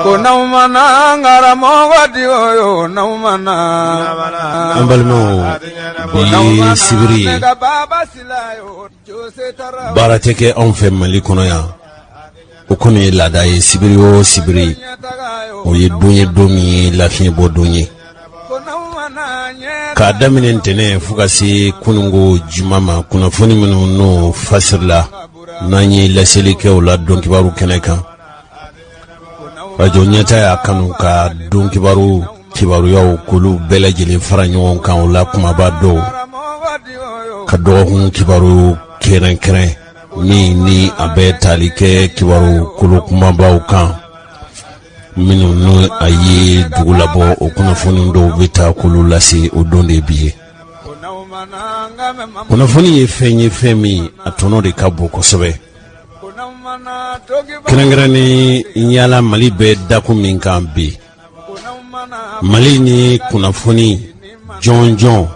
Ko n'aw ma na n karamɔgɔ Diko yo n'aw ma na. An balimaw, bi ye sibiri ye, baara tɛ kɛ anw fɛ Mali kɔnɔ yan. O kɔni ye laada ye, sibiri o sibiri, o ye don ye, don min ye lafiɲɛ bɔ don ye. K'a daminɛ ntɛnɛn fo ka se kununko juma ma, kunnafoni minnu n'o fasirila, n'an ye laseli kɛ o la donkibaru kɛnɛ kan, Rajo Ɲɛta y'a kanu ka donkibaru kibaruyaw k'olu bɛɛ lajɛlen fara ɲɔgɔn kan, o la kumaba dɔw, ka dɔgɔkun kibaru kɛrɛnkɛrɛn min ni a bɛ tali kɛ kibaru kolo kumabaw kan minnu n'o a ye dugu labɔ, o kunnafoni dɔw bɛ taa k'olu lase o don de bi ye. Kunnafoni ye fɛn ye, fɛn min a tɔnɔ de ka bon kosɛbɛ, kɛrɛnkɛrɛnnen yala Mali bɛ dakun min kan bi. Mali ni kunnafoni jɔnjɔn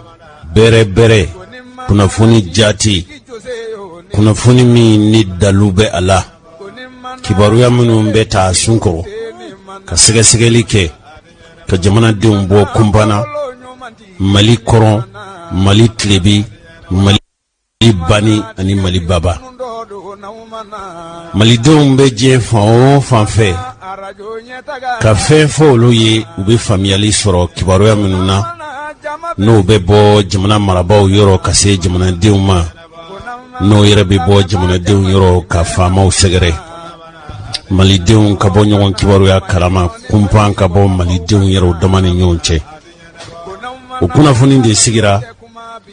bɛrɛbɛrɛ, kunnafoni jaati, kunnafoni min ni dalu bɛ a la, kibaruya minnu bɛ taa sun kɔrɔ ka sɛgɛsɛgɛli kɛ ka jamanadenw bɔ kunpan na, Mali kɔrɔn, Mali tilebi, Mali bani ani Mali baba. Malidenw bɛ diɲɛ fan o fan fɛ, ka fɛn fɔ olu ye, u bɛ faamuyali sɔrɔ kibaruya minnu na, n'o bɛ bɔ jamana marabaaw yɔrɔ ka se jamanadenw ma, n'o yɛrɛ bɛ bɔ jamanadenw yɔrɔ ka faamaw sɛgɛrɛ, malidenw ka bɔ ɲɔgɔn kibaruya kalama, kunpan ka bɔ malidenw yɛrɛw dama ni ɲɔgɔn cɛ. O kunnafoni de sigira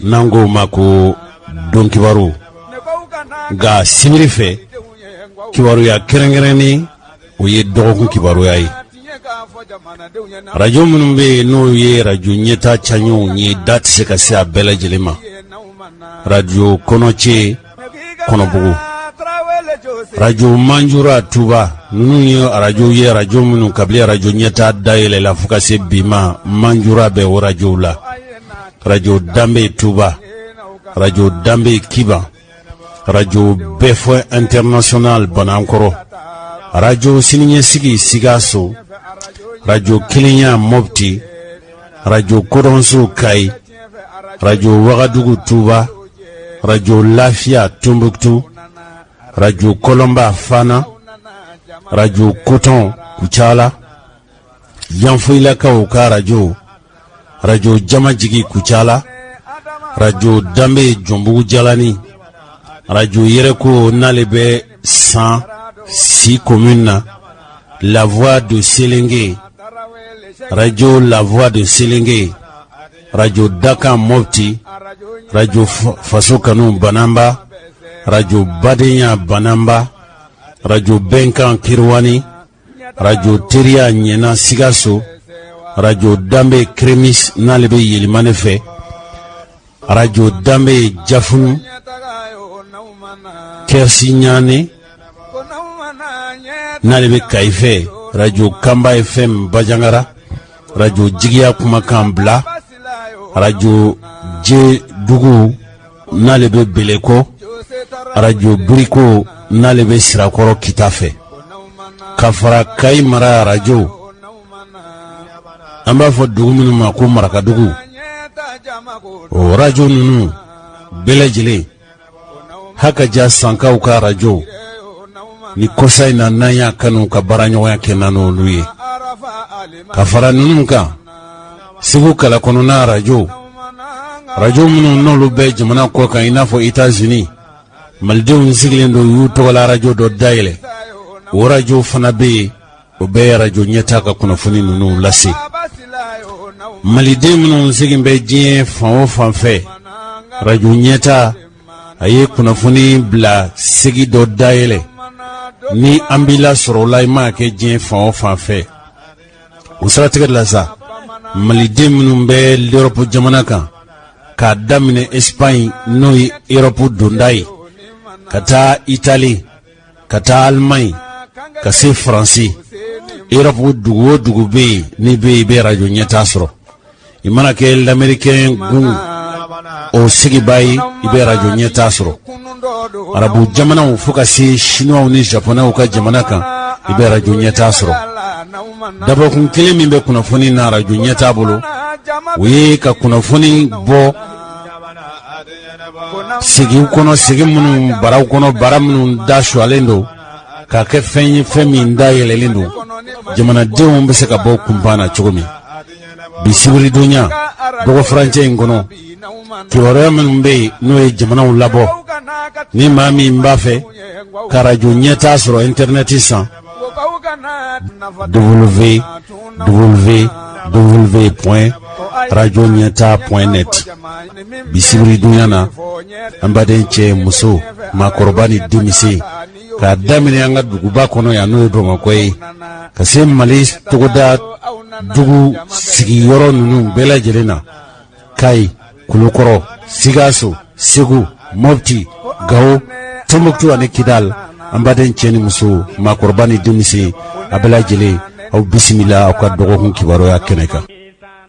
n'an k'o ma ko donkibaru. Nka sibiri fɛ, kibaruya kɛrɛnkɛrɛnnen, o ye dɔgɔkun kibaruya ye. Arajo minnu bɛ yen, n'o ye arajo ɲɛta caɲɔgɔnw ye, da tɛ se ka se a bɛɛ lajɛlen ma. Arajo Kɔnɔcɛ Kɔnɔbugu, Arajo Manjura Tuba, ninnu ye arajo ye, arajo minnu kabini arajo ɲɛta dayɛlɛla fo ka se bi ma, Manjura bɛ o arajow la. Arajo Danbe Tuba, Arajo Danbe Kiban, Arajo Bɛɛfɔ International Banankɔrɔ, Arajo Siniɲɛsigi Sikaso, Arajo Kelenya Mopti, Arajo Kodɔnso Kayi, Arajo Wagadugu Tuba, Arajo Lafiya Tombouctou, Arajo Kɔlɔnba Fana, Arajo Kotɔn Kucala, Yanfoyilakaw ka arajo, Arajo Jamajigi Kucala, Arajo Danbe Jɔnbugu Jalani, Arajo Yɛrɛko n'ale bɛ San Si commune na, La Voix de Sélingué, Arajo La Voix de Sélingué, Arajo Dakan Mopti, Arajo Faso Kanu Banamba, Arajo Badenya Banamba, Arajo Bɛnkan Kiriwani, Arajo Teriya Ɲɛna Sikaso, Arajo Danbe Kremis n'ale bɛ Yelimane fɛ, Arajo Danbe Jafunu Kɛrisi Ɲane n'ale bɛ Kayi fɛ, Arajo Kanba FM Bajangara, Arajo Jigiya Kumakan Bila, Arajo Jedugu n'ale bɛ Beleko, Arajo Biriko n'ale bɛ Sirakɔrɔ Kita fɛ, ka fara Kayi mara arajo, an b'a fɔ dugu minnu ma ko Marakadugu, o arajo ninnu bɛɛ lajɛlen haka ja sankaw ka arajo ni kɔsa in na, n'an y'a kanu ka baaraɲɔgɔnya kɛ n'an n'olu ye. Ka fara ninnu kan, Segu kala kɔnɔna arajo, arajo minnu n'olu bɛ jamana kɔ kan, i n'a fɔ États-Unis, malidenw sigilen don, y'u tɔgɔla arajo dɔ dayɛlɛ, o arajo fana bɛ yen, o bɛɛ ye arajo ɲɛta ka kunnafoni ninnu lase. Maliden minnu sigilen bɛ diɲɛ fan o fan fɛ, arajo ɲɛta a ye kunnafoni bila segi dɔ dayɛlɛ, ni an b'i lasɔrɔ o la, i mana kɛ diɲɛ fan o fan fɛ. O siratigɛ de la sa, maliden minnu bɛ l'Europe jamana kan, k'a daminɛ Espagne, n'o ye Europe donda ye, ka taa Italie, ka taa Allemagne, ka se Faransi, Europe dugu o dugu bɛ yen, n'i bɛ yen, i bɛ arajo ɲɛta sɔrɔ. I mana kɛ l'Américain gun o sigibaa ye, i bɛ arajo ɲɛta sɔrɔ. Arabu jamanaw fo ka se Chinois ni Japonais ka jamana kan. I bɛ arajo ɲɛtaa sɔrɔ. Dabɔkun kelen min bɛ kunnafoni na arajo ɲɛtaa bolo, o ye ka kunnafoni bɔ sigiw kɔnɔ, sigi minnu baraw kɔnɔ, bara minnu da suwalen don, k'a kɛ fɛn ye, fɛn min da yɛlɛlen don, jamanadenw bɛ se ka bɔ kunpan na cogo min. Bi sibiridonya, dɔgɔfurancɛ in kɔnɔ, kibaruya minnu bɛ yen, n'o ye jamanaw labɔ, ni maa min b'a fɛ ka arajo ɲɛtaa sɔrɔ intɛrɛnɛti san, www.radioɲɛtaa.net. Bi sibiridonya na, an baden cɛ, muso, maakɔrɔba ni denmisɛn, k'a daminɛ an ka duguba kɔnɔ yan, n'o ye Bamakɔ ye, ka se Mali togoda dugu sigiyɔrɔ ninnu bɛɛ lajɛlen na, Kayi, Kulukɔrɔ, Sikaso, Segu, Mɔpti, Gawo, Tɔnbɔkutu ani Kidal, an baden cɛ ni muso, maakɔrɔba ni denmisɛn, a bɛɛ lajɛlen, aw bisimila aw ka dɔgɔkun kibaruya kɛnɛ kan.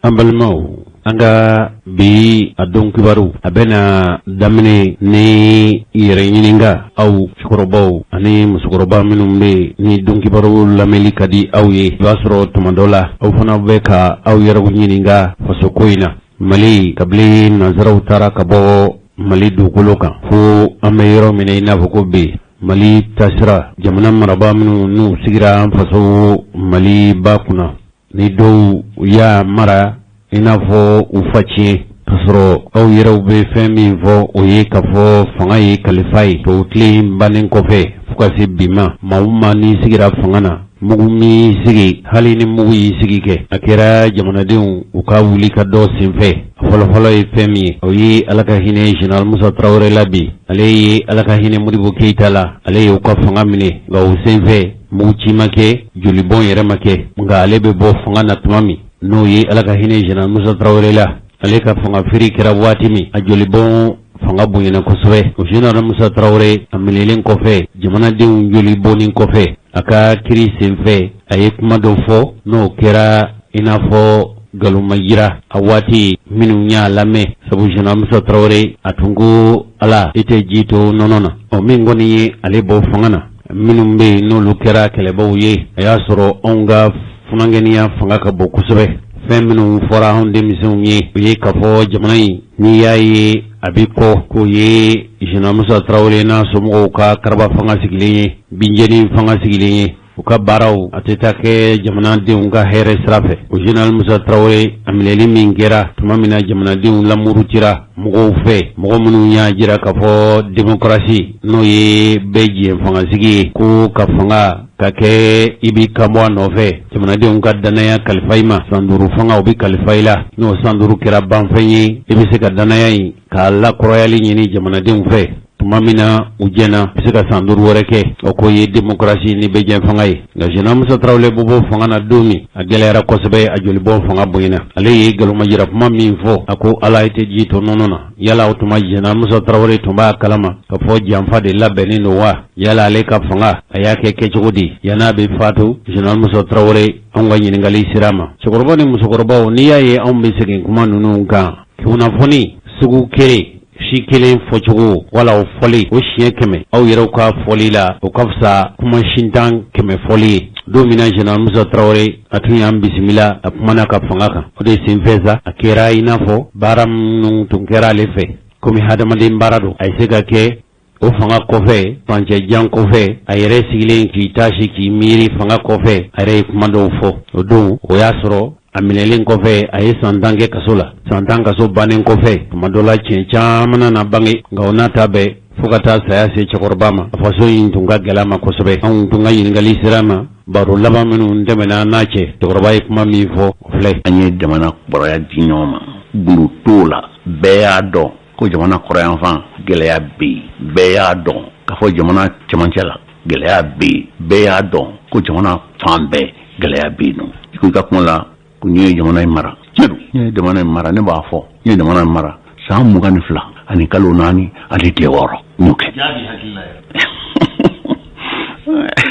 An balimaw, an ka bi a don kibaru, a bɛna daminɛ ni yɛrɛ ɲininka aw cɛkɔrɔbaw ani musokɔrɔba minnu bɛ yen ni don kibaru lamɛnli ka di aw ye. I b'a sɔrɔ tuma dɔ la, aw fana bɛ ka aw yɛrɛw ɲininka fasoko in na. Mali, kabini nansaraw taara ka bɔ Mali dugukolo kan fo an bɛ yɔrɔ min i n'a fɔ ko bi, Mali tasira, jamana marabaa minnu n'u sigira an faso Mali ba kunna, ni dɔw y'a mara i n'a fɔ u fa tiɲɛ, k'a sɔrɔ aw yɛrɛw bɛ fɛn min fɔ, o ye k'a fɔ fanga ye kalifa ye. Tubabu tile in bannen kɔfɛ fo ka se bi ma, maa o maa n'i sigira fanga na, mugu m'i sigi, hali ni mugu y'i sigi kɛ, a kɛra jamanadenw u ka wuli ka dɔ senfɛ. A fɔlɔfɔlɔ ye fɛn min ye, o ye Ala ka hinɛ Général Musa Tarawele la bi, ale ye Ala ka hinɛ Modibo Keyita la, ale ye u ka fanga minɛ, nka o senfɛ mugu ci ma kɛ, jolibɔn yɛrɛ ma kɛ. Nka ale bɛ bɔ fanga na tuma min, n'o ye Ala ka hinɛ Général Musa Tarawele la, ale ka fanga firi kɛra waati min, a jolibɔn fanga bonyana kosɛbɛ. O Général Musa Tarawele, a minɛlen kɔfɛ, jamanadenw joli bɔnnen kɔfɛ, a ka kiri senfɛ, a ye kuma dɔ fɔ, n'o kɛra i n'a fɔ nkalonmajira a waati minnu y'a lamɛn, sabu Général Musa Tarawele, a tun ko Ala i tɛ ji to nɔnɔ na. Ɔ min kɔni ye ale bɔ fanga na, minnu bɛ yen n'olu kɛra kɛlɛbaw ye, a y'a sɔrɔ anw ka funankɛniya fanga ka bon kosɛbɛ. Fɛn minnu fɔra anw denmisɛnw ye, o ye k'a fɔ jamana in, n'i y'a ye a bɛ kɔ, k'o ye Général Musa Tarawele n'a somɔgɔw ka karaba fanga sigilen ye, binjeni fanga sigilen ye, u ka baaraw a tɛ taa kɛ jamanadenw ka hɛrɛ sira fɛ. O Général Musa Tarawele, a minɛli min kɛra tuma min na, jamanadenw lamurutira mɔgɔw fɛ, mɔgɔ minnu y'a jira k'a fɔ démocratie, n'o ye bɛɛ jɛ fangasigi ye, ko ka fanga ka kɛ i b'i kan bɔ a nɔfɛ, jamanadenw ka dannaya kalifa i ma, san 5 fanga o bɛ kalifa i la, n'o san 5 kɛra banfɛn ye, i bɛ se ka dannaya in k'a lakɔrɔyali ɲini jamanadenw fɛ. Tuma min na u jɛna, i bɛ se ka san 5 wɛrɛ kɛ. O ko ye démocratie ni bɛɛ fanga ye. Nka Général Musa Tarawele bɛ bɔ fanga na don min, a gɛlɛyara kosɛbɛ, a jolibɔn fanga bonyana. Ale ye nkalonmajira kuma min fɔ, a ko Ala i tɛ ji to nɔnɔ na. Yala o tuma Général Musa Tarawele tun b'a kalama k'a fɔ janfa de labɛnnen don wa? Yala ale ka fanga, a y'a kɛ kɛcogo di yann'a bɛ fatu? Général Musa Tarawele, anw ka ɲininkali sira ma, cɛkɔrɔba ni musokɔrɔbaw, n'i y'a ye anw bɛ segin kuma ninnu kan, kunnafoni sugu kelen si kelen fɔcogo wala o fɔli o siɲɛ 100 aw yɛrɛw ka fɔli la, o ka fisa kuma sintan 100 fɔli ye. Don min na Général Musa Tarawele, a tun y'an bisimila, a kumana ka fanga kan, o de senfɛ sa, a kɛra i n'a fɔ baara minnu tun kɛra ale fɛ, komi hadamaden baara don, a ye se ka kɛ o fanga kɔfɛ, furancɛ jan kɔfɛ, a yɛrɛ sigilen k'i taasi k'i miiri fanga kɔfɛ, a yɛrɛ ye kuma dɔw fɔ. O don, o y'a sɔrɔ a minɛlen kɔfɛ, a ye san 10 kɛ kaso la. San 10 kaso bannen kɔfɛ, tuma dɔ la tiɲɛ caman na bange, nka o n'a ta bɛɛ, fo ka taa saya se cɛkɔrɔba ma, a faso in tun ka gɛlɛn ma kosɛbɛ. Anw tun ka ɲininkali sira ma, baro laban minnu tɛmɛna n'a cɛ, cɛkɔrɔba ye kuma min fɔ, o filɛ. An ye jamana kibaruya di ɲɔgɔn ma, gundo t'o la, bɛɛ y'a dɔn ko jamana kɔrɔnyanfan gɛlɛya bɛ yen, bɛɛ y'a dɔn k'a fɔ jamana cɛmancɛ la gɛlɛya bɛ yen, bɛɛ y'a dɔn ko jamana fan bɛɛ gɛlɛya bɛ yen nɔ. I ko i ka kuma la ko n ye jamana in mara, tiɲɛ don, n ye jamana in mara. Ne b'a fɔ n ye jamana in mara san 22 ani kalo 4 ani tile 6, n y'o kɛ.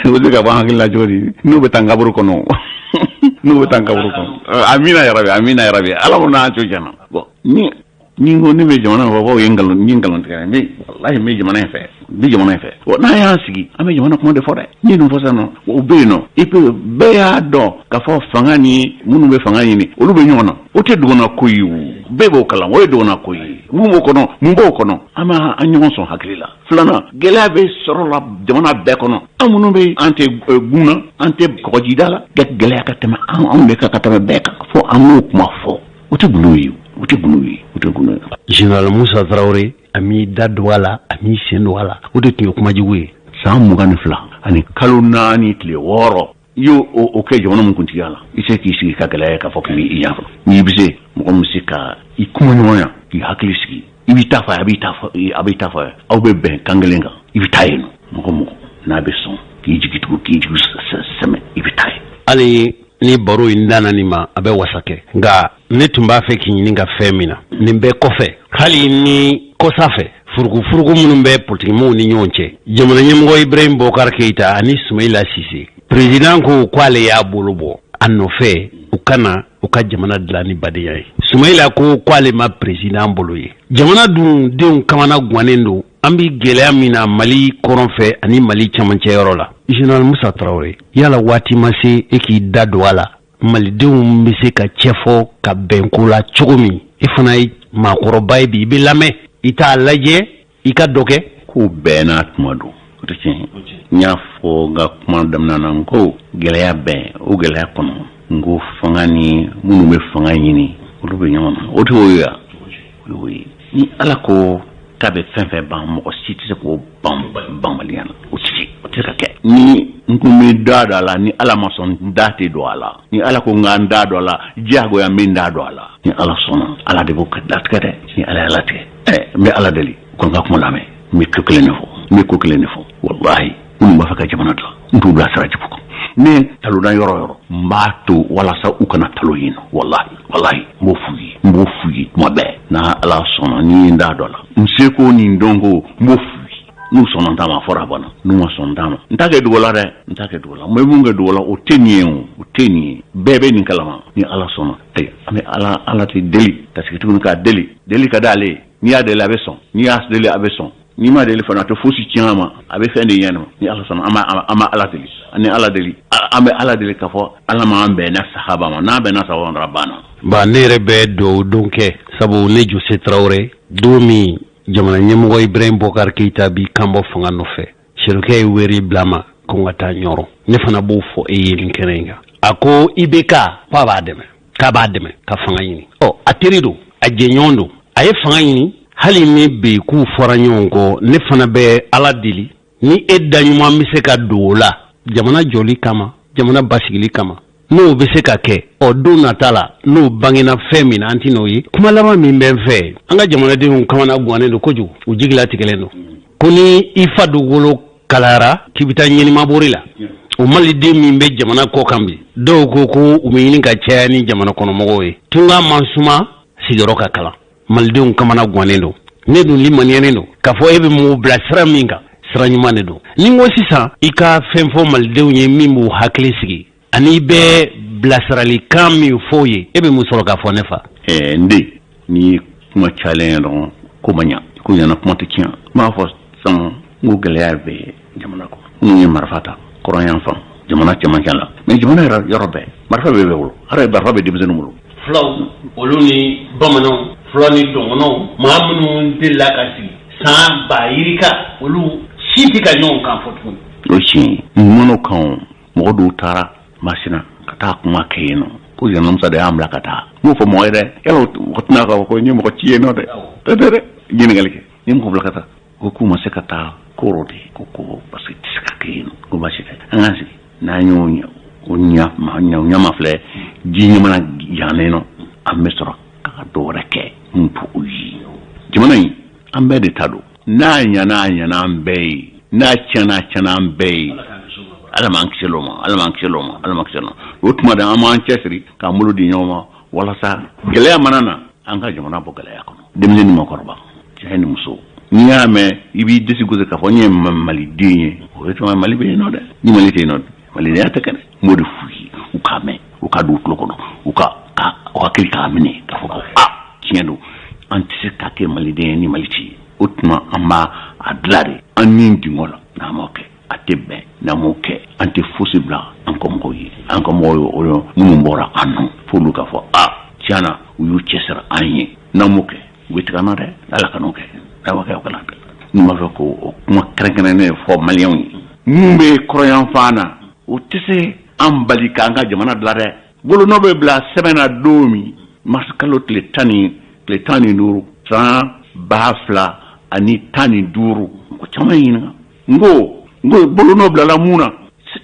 O bɛ se ka bɔ an hakili la cogo di n'u bɛ taa n kaburu kɔnɔ? N'u bɛ taa n kaburu kɔnɔ, amina yarabi, amina yarabi, Ala n'an co jana. Bon, ni n ko ne bɛ jamana in fɛ, o ye nkalon, n ye nkalon tigɛ. N bɛ, walahi, n bɛ jamana in fɛ. n bɛ jamana in fɛ. Wa n'an y'an sigi, an bɛ jamana kuma de fɔ dɛ. N ye nin fɔ sisan nɔ, o bɛ yen nɔ. Et puis bɛɛ y'a dɔn k'a fɔ fanga ni minnu bɛ fanga ɲini, olu bɛ ɲɔgɔn na. O tɛ dogona ko ye o. Bɛɛ b'o kalama, o ye dogona ko ye. Mun b'o kɔnɔ? Mun b'o kɔnɔ? An b'a an ɲɔgɔn sɔn hakili la. Filanan, gɛlɛya bɛ sɔrɔ la jamana bɛɛ kɔnɔ. An minnu bɛ an tɛ gun na, an tɛ kɔgɔjida la, gɛlɛya ka tɛmɛ anw de kan ka tɛmɛ bɛɛ kan. Fo an k'o kuma fɔ. O tɛ gundo ye, o tɛ gundo ye, o tɛ gundo ye. Général Musa Tarawele, a m'i da don a la, a m'i sen don a la, o de tun ye kuma jugu ye. San 22 ani kalo 4 tile 6, i y'o o kɛ jamana min kuntigiya la, i se k'i sigi ka gɛlɛya k'a fɔ k'i b'i ɲɛ fɔlɔ. N'i bɛ se, mɔgɔ min bɛ se ka i kuma ɲɔgɔnya, k'i hakili sigi, i b'i ta fɔ a ye, a b'i ta fɔ, a b'i ta fɔ a ye, aw bɛ bɛn kan kelen kan, i bɛ taa yen nɔ. Mɔgɔ mɔgɔ n'a bɛ sɔn k'i jigi tugu, k'i jigi sɛmɛ, i bɛ taa yen. Hali ni baro in danna nin ma, a bɛ wasa kɛ, nka ne tun b'a fɛ k'i ɲininka fɛn min na nin bɛɛ kɔfɛ, hali ni kɔsa fɛ furukufuruku minnu bɛ politikimɔgɔw ni ɲɔgɔn cɛ, jamana ɲɛmɔgɔ Ibrahim Boubacar Keïta ani Soumaïla Cissé, président ko k'ale y'a bolo bɔ a nɔfɛ, u ka na u ka jamana dilan ni badenya ye. Soumaïla ko k'ale ma président bolo ye. Jamana dun denw kamana gannen don, an bɛ gɛlɛya min na Mali kɔrɔn fɛ ani Mali camancɛ yɔrɔ la. Général Musa Tarawele, yala waati ma se e k'i da don a la, malidenw bɛ se ka cɛfɔ ka bɛn ko la cogo min? E fana ye maakɔrɔba ye bi, i bɛ lamɛn, i t'a lajɛ i ka dɔ kɛ. Ko bɛɛ n'a tuma don, o tɛ tiɲɛ ye. N y'a fɔ n ka kuma daminɛ na, n ko gɛlɛya bɛn o gɛlɛya kɔnɔ, n ko fanga ni minnu bɛ fanga ɲini, olu bɛ ɲɔgɔn na. O tɛ o ye wa? O y'o ye. Ni Ala ko k'a bɛ fɛn fɛn ban, mɔgɔ si tɛ se k'o ban banbaliya na. O tɛ se, o tɛ se ka kɛ. Ni n ko n bɛ da don a la, ni Ala ma sɔn, n da tɛ don a la. Ni Ala ko n ka n da don a la, diyagoya n bɛ n da don a la. Ni Ala sɔnna, Ala de b'o latigɛ dɛ. Ni Ala y'a latigɛ, n bɛ Ala deli u ka n ka kuma lamɛn. N bɛ ko kelen de fɔ, n bɛ ko kelen de fɔ, walahi, minnu b'a fɛ ka jamana dilan, n t'u bila sira jugu kan. Ne talonna yɔrɔ yɔrɔ, n b'a to walasa u kana talo yen nɔ. Walahi, walahi, n b'o f'u ye, n b'o f'u ye tuma bɛɛ. N'a Ala sɔnna, ni ye n da dɔ la, n seko ni n dɔnko, n b'o f'u ye. N'u sɔnna n ta ma, a fɔra a banna. N'u ma sɔn n ta ma, n t'a kɛ dogo la dɛ, n t'a kɛ dogo la. N bɛ mun kɛ dogo la, o tɛ nin ye, o o tɛ nin ye. Bɛɛ bɛ nin kalama. Ni Ala sɔnna, ayi, an bɛ Ala Ala tɛ deli ka sigi tuguni k'a deli. Deli ka d'ale ye. N'i y'a deli, a bɛ sɔn. N'i y'a deli, a bɛ sɔn. N'i ma deli fana, a tɛ fosi tiɲɛ a ma, a bɛ fɛn de ɲɛ ma. Ni Ala sɔnna, an b'a Ala deli, ani Ala deli, an bɛ Ala deli k'a fɔ Ala m'an bɛnna sahaba ma. N'an bɛnna sahaba ma dɔrɔn, a banna. Ba, ne yɛrɛ bɛ dugawu don kɛ, sabu ne Jose Tarawele, don min jamana ɲɛmɔgɔ Ibrahim Boubacar Keïta b'i kanbɔ fanga nɔfɛ, Serikɛ ye wele bila ma ko n ka taa Ɲɔrɔ. Ne fana b'o fɔ e ye nin kɛnɛ in kan. A ko IBK k'a b'a dɛmɛ, k'a b'a dɛmɛ ka fanga ɲini. Ɔ, a teri don, a jɛɲɔgɔn don, a ye fanga ɲini. Hali ni bi k'u fɔra ɲɔgɔn kɔ, ne fana bɛ Ala deli ni e da ɲuman bɛ se ka don o la jamana jɔli kama, jamana basigili kama, n'o bɛ se ka kɛ. Ɔ, don nata la, n'o bangena fɛn min na, an tɛ n'o ye. Kuma laban min bɛ n fɛ, an ka jamanadenw kamana gannen don kojugu, u jigilatigɛlen don ko ni i fa dugukolo kalayara k'i bɛ taa ɲɛnimabori la. O maliden min bɛ jamana kɔ kan bi, dɔw ko ko u bɛ ɲini ka caya ni jamana kɔnɔmɔgɔw ye. Tunga man suma, sigiyɔrɔ ka kalan. Malidenw kamana gannen don. Ne dun limaniyalen don k'a fɔ e bɛ mɔgɔw bila sira min kan, sira ɲuman de don. Ni n ko sisan i ka fɛn fɔ malidenw ye min b'u hakili sigi, ani i bɛ bilasiralikan min fɔ u ye, e bɛ mun sɔrɔ k'a fɔ ne fa? N den, ni kuma cayalen ye dɔrɔn, ko ma ɲa, ko ɲana, kuma tɛ tiɲɛ. N b'a fɔ sisan n ko gɛlɛya bɛ jamana kɔnɔ. Minnu ye marifa ta kɔrɔn fan, jamana cɛmancɛ la, mais jamana yɛrɛ yɔrɔ bɛɛ marifa bɛ bɛɛ bolo, hali marifa bɛ denmisɛnninw bolo. Fulaw olu ni bamananw, fula ni dɔgɔnɔw, maa minnu delila ka sigi san ba yirika, olu si tɛ ka ɲɔgɔn kan fɔ tuguni. O tiɲɛ ye. N kan mɔgɔ dɔw taara Masina ka taa kuma kɛ yen nɔ, ko général Musa de y'an bila ka taa. N m'o fɔ mɔgɔ ye dɛ. Yala o tɛna k'a fɔ ko n ye mɔgɔ ci yen nɔ dɛ. Tɛ dɛ, ɲininkali kɛ ni mɔgɔ bila ka taa, ko k'u ma se ka taa koro de ko ko parce que tɛ se ka kɛ yen nɔ. Ko baasi tɛ, an k'an sigi n'an y'o o ɲa ɲama filɛ, ji ɲamana jannen nɔ, an bɛ sɔrɔ ka dɔ wɛrɛ kɛ mun to o ye. Jamana in, an bɛɛ de ta don. N'a ɲana, a ɲana an bɛɛ ye. N'a tiɲɛna, a tiɲɛna an bɛɛ ye. Ala m'an kisi o ma, Ala m'an kisi o ma, Ala m'an kisi o ma. O tuma de, an b'an cɛsiri k'an bolo di ɲɔgɔn ma walasa gɛlɛya mana na, an ka jamana bɔ gɛlɛya kɔnɔ. Denmisɛnnin ni mɔgɔkɔrɔba, cɛ ni muso, n'i y'a mɛn i b'i disi gosi k'a fɔ n ye maliden ye, o ye tuma Mali bɛ yen nɔ dɛ. Ni Mali tɛ yen nɔ, malidenya tɛ kɛ dɛ. N b'o de f'u ye, u k'a mɛn, u k'a don u tulo kɔnɔ, u ka u hakili k'a minɛ k'a fɔ ko aa, tiɲɛ don, an tɛ se ka kɛ maliden ye ni Mali tɛ yen. O tuma an b'a a dilan de. an ni dingɔ la. N'an m'o kɛ, a tɛ bɛn. N'an m'o kɛ, an tɛ fosi bila an kɔmɔgɔw ye. An kɔmɔgɔw ye o ye minnu bɔra an nɔ, f'olu k'a fɔ a tiɲɛ na u y'u cɛsiri an ye. N'an m'o kɛ, u bɛ tigɛ an na dɛ. Ala kan'o kɛ. N'a ma kɛ, o kana kɛ. N b'a fɛ k'o kuma kɛrɛnkɛrɛnnen fɔ maliyɛnw ye. Mun bɛ kɔrɔnyanfan na, o tɛ se an bali k'an ka jamana dilan dɛ. Bolonɔ bɛ bila sɛbɛn na don min, mars kalo tile 15 san 2015, mɔgɔ caman ye ɲininka. N ko n ko bolonɔ bilala mun na?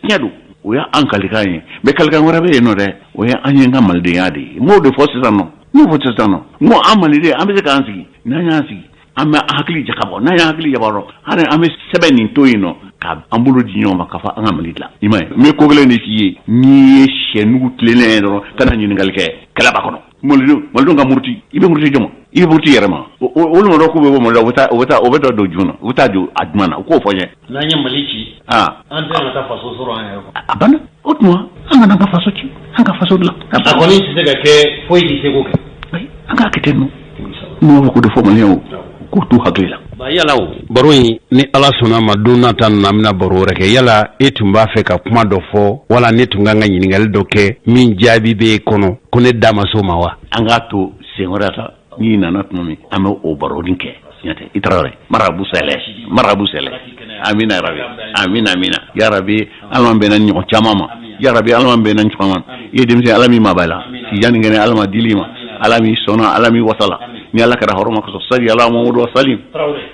Tiɲɛ don, o y'an kalikan ye, mais kalikan wɛrɛ bɛ yen nɔ dɛ, o ye an ye ka malidenya de ye. N b'o de fɔ sisan nɔ, n y'o fɔ sisan nɔ. N ko an maliden, an bɛ se k'an sigi, n'an y'an sigi, an bɛ hakili jagabɔ. N'an y'an hakili jagabɔ, hali an bɛ sɛbɛn nin to yen nɔ, ka an bolo di ɲɔgɔn ma k'a fɔ an ka Mali dilan. I m'a ye, n bɛ ko kelen de f'i ye, n'i ye sɛnugu tilennen ye dɔrɔn, kana ɲininkali kɛ, kɛlɛ b'a kɔnɔ. Malidenw ka muruti, i bɛ muruti jɔn ma? I bɛ muruti yɛrɛ ma. Olu ma dɔn k'u bɛ bɔ Mali la, u bɛ taa u bɛ taa u bɛ taa don jumɛn na? U bɛ taa don a jumɛn na? U k'o fɔ n ye. N'an ye Mali ci, an tɛna taa faso sɔrɔ an yɛrɛ kɔ. A banna. O tuma an kana an ka faso ci, an ka faso dilan. A kɔni tɛ se ka kɛ foyi k'i seko kɛ. Ayi, an k'a kɛ ten nɔ. N b'a fɔ k'o de fɔ maliyɛnw k'o t'u hakili la. Ba yala o baro in, ni Ala sɔnna ma, don nata ninnu an bɛna baro wɛrɛ kɛ. Yala e tun b'a fɛ ka kuma dɔ fɔ wala ne tun kan ka ɲininkali dɔ kɛ min jaabi bɛ e kɔnɔ ko ne da ma s'o ma wa? An k'a to sen wɛrɛ ta, n'i nana tuma min, an bɛ o baronin kɛ. I tarawele, marabu sɛlɛ, marabu sɛlɛ. Amina yarabi, amina, amina yarabi. Ala m'an bɛnna ɲɔgɔn caman ma yarabi, Ala m'an bɛnna ɲɔgɔn ma. I ye denmisɛn, Ala m'i mabɔ la sijan ni kɛnɛ, Ala ma dili ma, Ala m'i sɔnna, Ala m'i wasala ni Ala kɛra hɔrɔn kosɔn sali ala Mamadu wa salim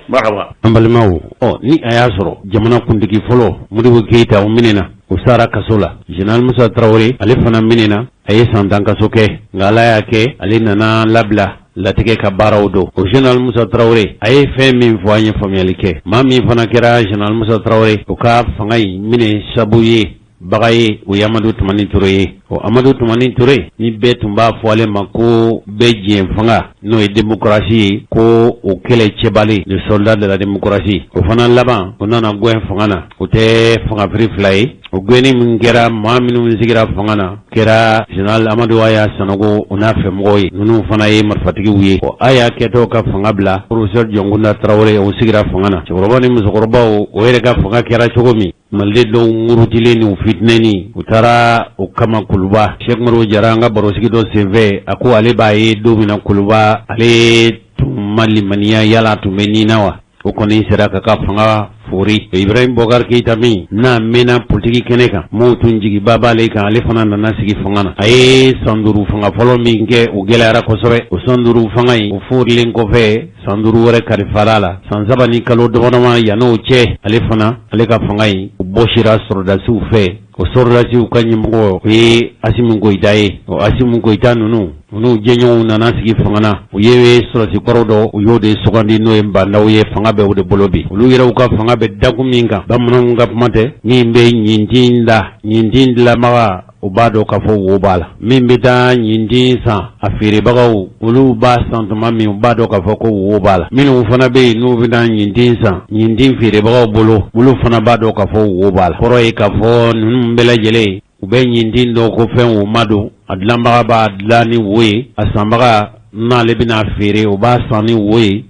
marhaba. An balimaw, ɔ ni a y'a sɔrɔ jamana kuntigi fɔlɔ Modibo Keyita, o minɛna, o sara kaso la. Général Musa Tarawele, ale fana minɛna, a ye san 10 kaso kɛ, nka Ala y'a kɛ ale nana labila. Latigɛ ka baaraw don. O général Musa Tarawele, a ye fɛn min fɔ, an ye faamuyali kɛ. Maa min fana kɛra général Musa Tarawele o ka fanga in minɛ sabu ye baga ye, o ye Amadu Tumani Ture ye. O Amadu Tumani Ture ni bɛɛ tun b'a fɔ ale ma ko bɛɛ jɛ fanga, n'o ye démocratie ye, ko o kɛlɛ cɛbalen, le soldat de la démocratie, o fana laban o nana gɛn fanga na. O tɛ fangafiri fila ye. O gɛnni min kɛra, maa minnu sigira fanga na kɛra général Amadu Aya Sanogo o n'a fɛmɔgɔw ye. Ninnu fana ye marifatigiw ye. O Aya kɛtɔ ka fanga bila, professeur Jɔnkunda Tarawele, o sigira fanga na. Cɛkɔrɔba ni musokɔrɔbaw, o yɛrɛ ka fanga kɛra cogo min, maliden dɔw murutilen ni u fitinɛni, u taara o kama Kuluba. Sɛki Umaru Jara, an ka barosigi dɔ senfɛ, a ko ale b'a ye don min na Kuluba, ale tun ma limaniya, yala tun bɛ ni na wa? O kɔni sera ka ka fanga fori. Ibrahim Bɔkari Keyita min n'a mɛnna politiki kɛnɛ kan, maaw tun jigiba b'ale kan, ale fana nana sigi fanga na. A ye san 5 fanga fɔlɔ min kɛ, o gɛlɛyara kosɛbɛ. O san 5 fanga in, o forilen kɔfɛ, san 5 wɛrɛ kalifara a la, san 3 ni kalo damadama. Yann'o cɛ, ale fana, ale ka fanga in, o bɔsira sɔrɔdasiw fɛ. O sɔrɔdasiw ka ɲɛmɔgɔ, o ye Asimi Goyita ye. O Asimi Goyita ninnu, u n'u jɛɲɔgɔnw nana sigi fanga na. U ye sɔrɔdasi kɔrɔ dɔ, u y'o de sugandi, n'o ye Ba Ndaw ye. Fanga bɛ o de bolo bi. Olu yɛrɛw ka fanga bɛ dakun min kan, bamananw ka kuma tɛ, min bɛ ɲintin da, ɲintin dilanbaga, o b'a dɔn k'a fɔ wo b'a la. Min bɛ taa ɲintin san a feerebagaw, olu b'a san tuma min, u b'a dɔn k'a fɔ ko wo b'a la. Minnu fana bɛ yen n'u bɛna ɲintin san ɲintin feerebagaw bolo, olu fana b'a dɔn k'a fɔ wo b'a la. Kɔrɔ ye k'a fɔ ninnu bɛɛ lajɛlen, u bɛ ɲintin dɔn ko fɛn woma don. A dilanbaga b'a dilan ni wo ye, a sanbaga n'ale bɛna feere, o b'a san ni wo ye.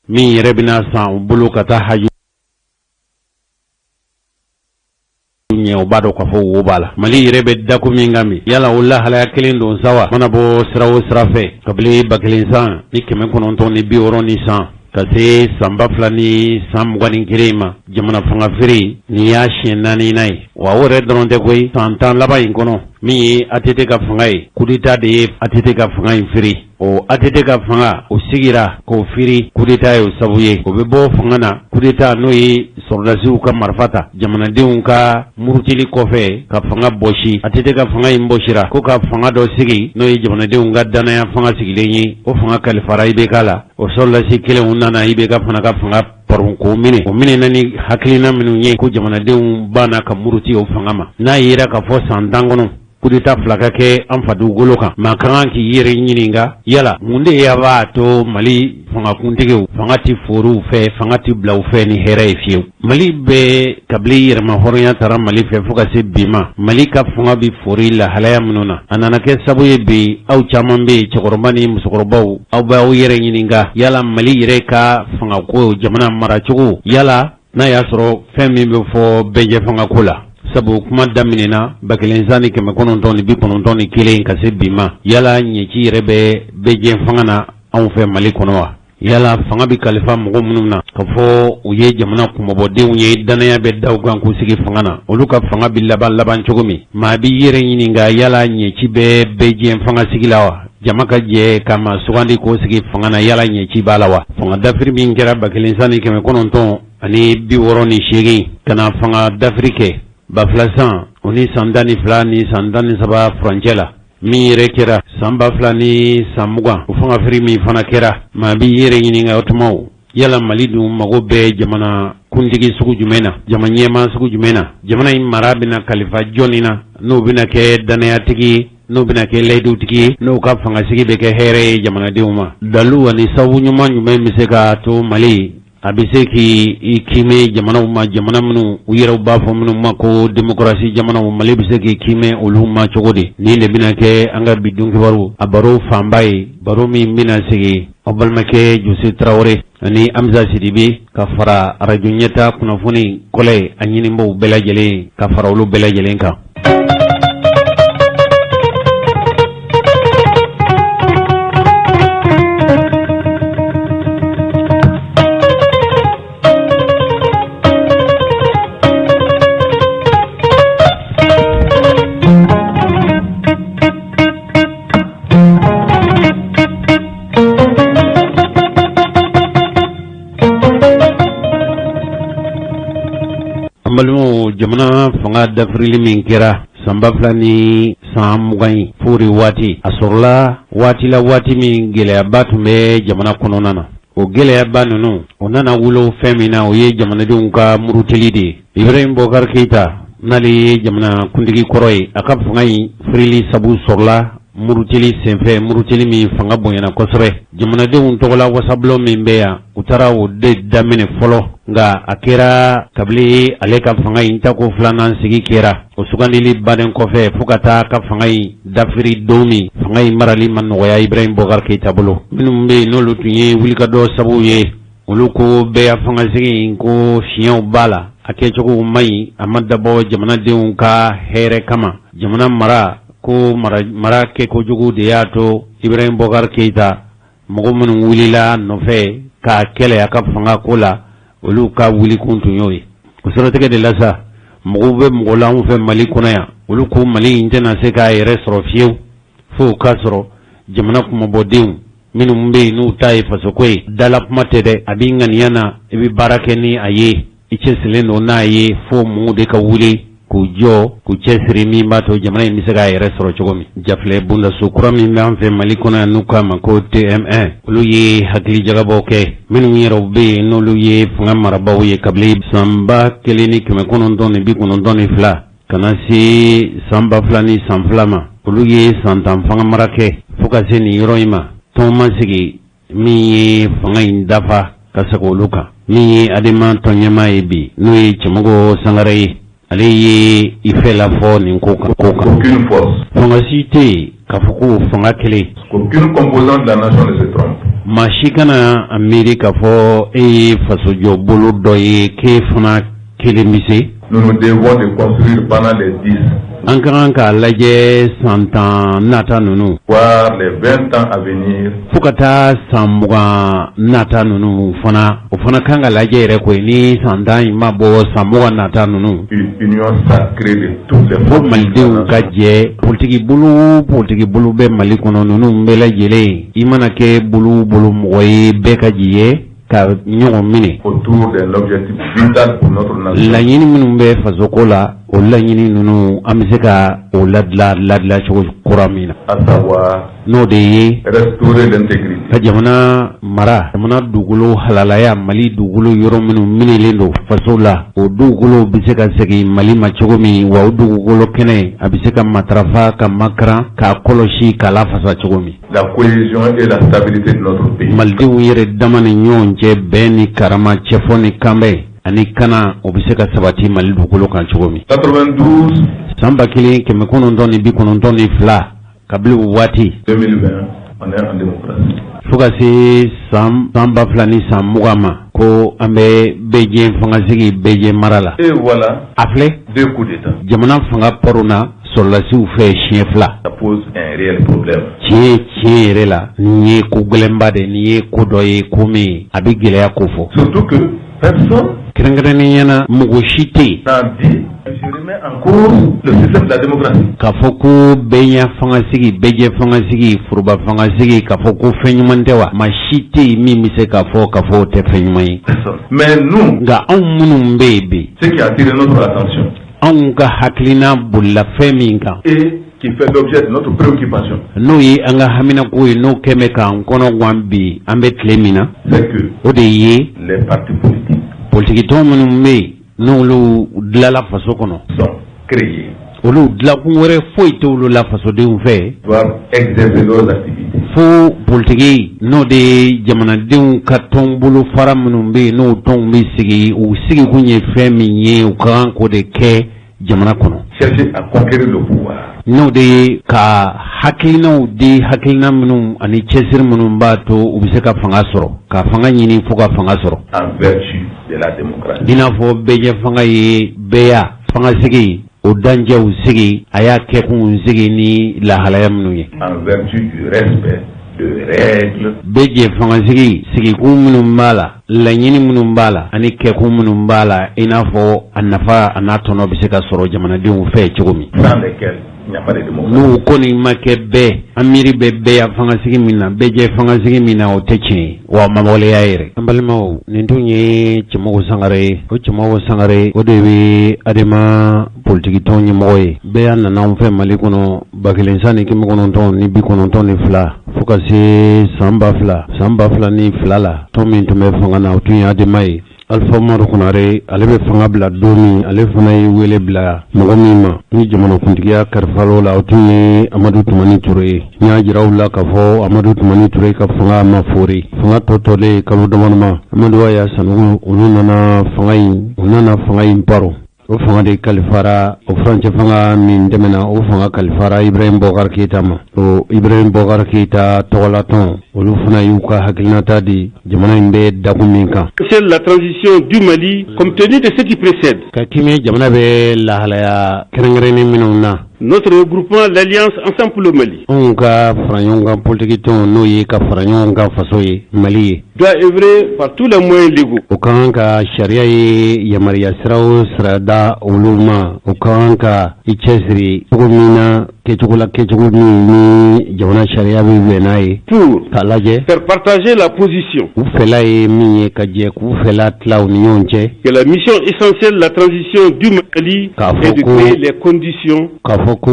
Min yɛrɛ bɛna san u bolo ka taa haju ɲɛ, o b'a dɔn k'a fɔ wo b'a la. Mali yɛrɛ bɛ dakun min kan bi, yala o lahalaya kelen don sa wa? Mana bɔ sira o sira fɛ, kabini 1960 ni san ka se san 2021 ma, jamana fanga feere nin y'a siɲɛ naaninan ye. Wa o yɛrɛ dɔrɔn tɛ koyi, san 10 laban in kɔnɔ, min ye ATT ka fanga ye, kudeta de ye ATT ka fanga in feere. O ATT ka fanga, o sigira k'o firi, kudeta ye o sabu ye. O bɛ bɔ fanga na, kudeta, n'o ye sɔrɔdasiw ka marifa ta jamanadenw ka murutili kɔfɛ ka fanga bɔsi. ATT ka fanga in bɔsira ko ka fanga dɔ sigi, n'o ye jamanadenw ka dannaya fanga sigilen ye. O fanga kalifara IBK la. O sɔrɔdasi kelenw nana IBK fana ka fanga paron k'o minɛ. O minɛna ni hakilina minnu ye, ko jamanadenw banna ka muruti o fanga ma. N'a yera k'a fɔ san 10 kɔnɔ, kudeta fila ka kɛ an fa dugukolo kan, maa ka kan k'i yɛrɛ ɲininka, yala mun de ya b'a to Mali fangakuntigiw fanga tɛ fori u fɛ, fanga tɛ bila u fɛ ni hɛrɛ ye fiyewu? Mali bɛ kabini yɛrɛma hɔrɔnya tara Mali fɛ fo ka se bi ma, Mali ka fanga bɛ fori lahalaya minnu na, a nana kɛ sabu ye bi aw caman bɛ yen, cɛkɔrɔba ni musokɔrɔbaw, aw bɛ aw yɛrɛ ɲininka, yala Mali yɛrɛ ka fangako, jamana maracogo, yala N'a y'a sɔrɔ fɛn min bɛ fɔ bɛɛjɛfanga ko la, sabu kuma daminɛna 1991 ka se bi ma, yala ɲɛci yɛrɛ bɛ bɛɛjɛfanga na anw fɛ Mali kɔnɔ wa? Yala fanga bɛ kalifa mɔgɔ minnu na ka fɔ u ye jamana kunmabɔdenw ye, dannaya bɛ da u kan k'u sigi fanga na, olu ka fanga bɛ laban laban cogo min? Maa b'i yɛrɛ ɲininka yala ɲɛci bɛ bɛɛjɛfanga sigi la wa? Jama ka jɛ ka maa sugandi k'o sigi fanga na, yala ɲɛci b'a la wa? Fanga dafiri min kɛra 1968 ka na fanga dafiri kɛ 2000 san o ni san 12 ni san 13 furancɛ la, min yɛrɛ kɛra san 2020, o fanga firi min fana kɛra, maa b'i yɛrɛ ɲininka o tuma yala Mali dun mago bɛ jamana kuntigi sugu jumɛn na, jama ɲɛmaa sugu jumɛn na, jamana in mara bɛna kalifa jɔnni na, n'o bɛna kɛ dannayatigi ye, n'o bɛna kɛ layidutigi ye, n'o ka fangasigi bɛ kɛ hɛrɛ ye jamanadenw ma. Dalu ani sababu ɲuman jumɛn bɛ se k'a to Mali a bɛ se k'i kiimɛ jamanaw ma, jamana minnu u yɛrɛw b'a fɔ minnu ma ko demokarasi jamanaw, Mali bɛ se k'i kiimɛ olu ma cogo di? Nin de bɛna kɛ an ka bi donkibaru a baro fanba ye, baro min bɛna sigi aw balimakɛ Jose Tarawele ani Hamza Sidibe ka fara arajo ɲɛta kunnafoni kɔlɛ a ɲinibaaw bɛɛ lajɛlen ka fara olu bɛɛ lajɛlen kan. An balimaw, jamana fanga dafirili min kɛra san 2020 ye fo de waati a sɔrɔla waati la, waati min gɛlɛyaba tun bɛ jamana kɔnɔna na. O gɛlɛyaba ninnu, o nana wolo fɛn min na, o ye jamanadenw ka murutili de ye. Ibrahim Boubacar Keita, n'ale ye jamana kuntigi kɔrɔ ye, a ka fanga in firili sabu sɔrɔla murutili senfɛ, murutili min fanga bonyana kosɛbɛ. Jamanadenw tɔgɔla wasabulon min bɛ yan, u taara o de daminɛ fɔlɔ, nka a kɛra kabini ale ka fanga in tako filanan sigi kɛra, o sugandili bannen kɔfɛ, fo ka taa ka fanga in dafiri don min, fanga in marali ma nɔgɔya Ibrahim Boubacar Keita bolo. Minnu bɛ yen n'olu tun ye wulikajɔ sabu ye, olu ko bɛɛ fangasigi in ko fiɲɛw b'a la, a kɛcogo man ɲi, a ma dabɔ jamanadenw ka hɛrɛ kama. Jamana mara ko mara kɛkojugu de y'a to Ibrahim Boubacar Keita, mɔgɔ minnu wulila nɔfɛ k'a kɛlɛ a ka fanga ko la, olu ka wulikun tun y'o ye. O siratigɛ de la sa, mɔgɔw bɛ mɔgɔ la anw fɛ Mali kɔnɔ yan, olu ko Mali in tɛna se k'a yɛrɛ sɔrɔ fiyewu fo k'a sɔrɔ jamana kunmabɔdenw minnu bɛ yen n'u ta ye fasoko ye, dala kuma tɛ dɛ, a b'i ŋaniya na, i bɛ baara kɛ ni a ye, i cɛsirilen don n'a ye, fo mɔgɔw de ka wuli k'u jɔ k'u cɛsiri min b'a to jamana in bɛ se k'a yɛrɛ sɔrɔ cogo min. Jafilɛ bondaso kura min bɛ an fɛ Mali kɔnɔ yan, n'u k'a ma ko TM1, olu ye hakilijagabɔ kɛ. Minnu yɛrɛw bɛ yen n'olu ye fanga marabaaw ye kabini san 1992 ka na se san 2002 ma, olu ye san 10 fanga mara kɛ fo ka se nin yɔrɔ in ma. Tɔn ma sigi min ye fanga in dafa ka segin olu kan. Min ye Adema tɔn ɲɛmaa ye bi, n'o ye Cɛmɔgɔ Sangare ye, ale ye i fɛla fɔ nin ko kan. Aucune force. Fanga si tɛ yen k'a fɔ ko fanga kelen. Aucune composante de la nation ne se trompe. Maa si kana a miiri k'a fɔ e ye fasojɔ bolo dɔ ye, k'e fana kelen bɛ se. Nous nous devons de construire pendant les 10. An ka kan k'a lajɛ san 10 nata ninnu. Voire les 20 ans à venir. Fo ka taa san 20 nata ninnu fana, o fana kan ka lajɛ yɛrɛ koyi, ni san 10 in ma bɔ, san 20 nata ninnu. Une union sacrée de toutes les Fo malidenw ka jɛ, politiki bolo politiki bolo bɛ Mali kɔnɔ, ninnu bɛɛ lajɛlen, i mana kɛ bolo bolo mɔgɔ ye, bɛɛ ka jɛ ka ɲɔgɔn minɛ. Autour d'un objectif vital pour notre nation. Laɲini minnu bɛ fasoko la, o laɲini ninnu, an bɛ se ka o ladila ladila cogo kura min na. À savoir. N'o de ye. Restaurer l'intégrité. Ka jamana mara, jamana dugukolo halalaya, Mali dugukolo yɔrɔ minnu minɛlen don faso la, o dugukolo bɛ se ka segin Mali ma cogo min wa, o dugukolo kɛnɛ a bɛ se ka matarafa, ka makaran, k'a kɔlɔsi, k'a lafasa cogo min. La cohésion et la stabilité de notre pays. Malidenw yɛrɛ dama ni ɲɔgɔn cɛ, bɛn ni karama, cɛfɔ ni kanbɛn ani kana, o bɛ se ka sabati Mali dugukolo kan cogo min. 92. San 1992, kabini o waati. 2020, on est en démocratie. Fo ka se san 2020 ma. Ko an bɛ bɛɛjɛ fangasigi, bɛɛjɛ mara la. Et voilà A filɛ, deux coups d'État. jamana fanga paronna sɔrɔlasiw fɛ siɲɛ fila. Ça pose un réel problème. Tiɲɛ tiɲɛ yɛrɛ la, nin ye ko gɛlɛnba de, nin ye ko dɔ ye, ko min a bɛ gɛlɛya ko fɔ. Surtout que personne Kɛrɛnkɛrɛnnenya na, mɔgɔ si tɛ yen n'a dit: je remets en cause le système de la démocratie. K'a fɔ ko bɛɛya fangasigi, bɛɛjɛ fangasigi, foroba fangasigi, k'a fɔ ko fɛn ɲuman tɛ wa. Maa si tɛ yen min bɛ se k'a fɔ o tɛ fɛn ɲuman ye. Personne. Mais nous, Nka anw minnu bɛ yen bi, ce qui a attiré notre attention anw ka hakilina bolila fɛn min kan, et qui fait l'objet de notre préoccupation, n'o ye an ka haminako ye, n'o kɛn bɛ k'an kɔnɔ gan bi, an bɛ tile min na, c'est que o de ye les partis politiques politikitɔn minnu bɛ yen, n'olu dilanla faso kɔnɔ, sont créés, olu dilankun wɛrɛ foyi t'olu la fasodenw fɛ doivent exercer leurs activités fo politiki, n'o de ye jamanadenw ka tɔn fara minnu bɛ yen, n'o tɔnw bɛ sigi, u sigikun ye fɛn min ye, u ka kan k'o de kɛ jamana kɔnɔ, chercher à conquérir le pouvoir, n'o de ye ka hakilinaw di, hakilina minnu ani cɛsiri minnu b'a to u bɛ se ka fanga sɔrɔ, ka fanga ɲini fo ka fanga sɔrɔ en vertu de la démocratie. I n'a fɔ bɛɛjɛ fanga ye bɛɛya fangasigi, o danjɛw sigi, a y'a kɛkun sigi ni lahalaya minnu ye, En vertu du respect de règles bɛɛ jɛ fangasigi sigikun minnu b'a la, laɲini minnu b'a la ani kɛkun minnu b'a la, i n'a fɔ a nafa a n'a tɔnɔ bɛ se ka sɔrɔ jamanadenw fɛ cogo min, sans lesquelles il n'y a pas de démocratie. N'u kɔni ma kɛ bɛɛ, an miiri bɛ bɛɛ fangasigi min na, bɛɛ jɛ fangasigi min na, o tɛ tiɲɛ ye wa ma waleya yɛrɛ. An balimaw, nin tun ye Cɛmɔgɔ Sangare ye. O Cɛmɔgɔ Sangare, o de bɛ Adema politikitɔn ɲɛmɔgɔ ye. Bɛɛ y'a nana anw fɛ Mali kɔnɔ 1992 fo ka se san 2000, san 2002 la. Tɔn min tun bɛ fanga na, o tun ye Adema ye. Alifa Umaru Konare, ale bɛ fanga bila don min, ale fana ye wele bila mɔgɔ min ma ni jamanakuntigiya kalifal'o la, o tun ye Amadu Tumani Ture ye. N y'a jira aw la k'a fɔ Amadu Tumani Ture ka fanga ma foori. Fanga tɔ tɔlen kalo damadama, Amadu Aya Sanogo, olu nana fanga in, u nana fanga in paro. O fanga de kalifara, o furancɛ fanga min tɛmɛna, o fanga kalifara Ibrahim Bɔkari Keyita ma. O Ibrahim Bɔkari Keyita tɔgɔlatɔn, olu fana y'u ka hakilinata di jamana in bɛ dakun min kan. C'est la transition du Mali, compte tenu de ce qui précède. Ka kimi jamana bɛ lahalaya kɛrɛnkɛrɛnnen minnu na, Notre regroupement, l'Alliance Ensemble pour le Mali, anw ka fara ɲɔgɔn kan politikitɔn, n'o ye ka fara ɲɔgɔn kan faso ye, Mali ye, doit œuvrer par tous les moyens légaux o ka kan ka sariya ye yamaruya sira o sira da olu ma, o ka kan ka i cɛsiri cogo min na, kɛcogo la, kɛcogo min ni jamana sariya bɛ bɛn n'a ye, pour k'a lajɛ faire partager la position u fɛla ye min ye, ka jɛ k'u fɛla tila u ni ɲɔgɔn cɛ, que la mission essentielle de la transition du Mali K'a fɔ est de créer les conditions k'a fɔ ko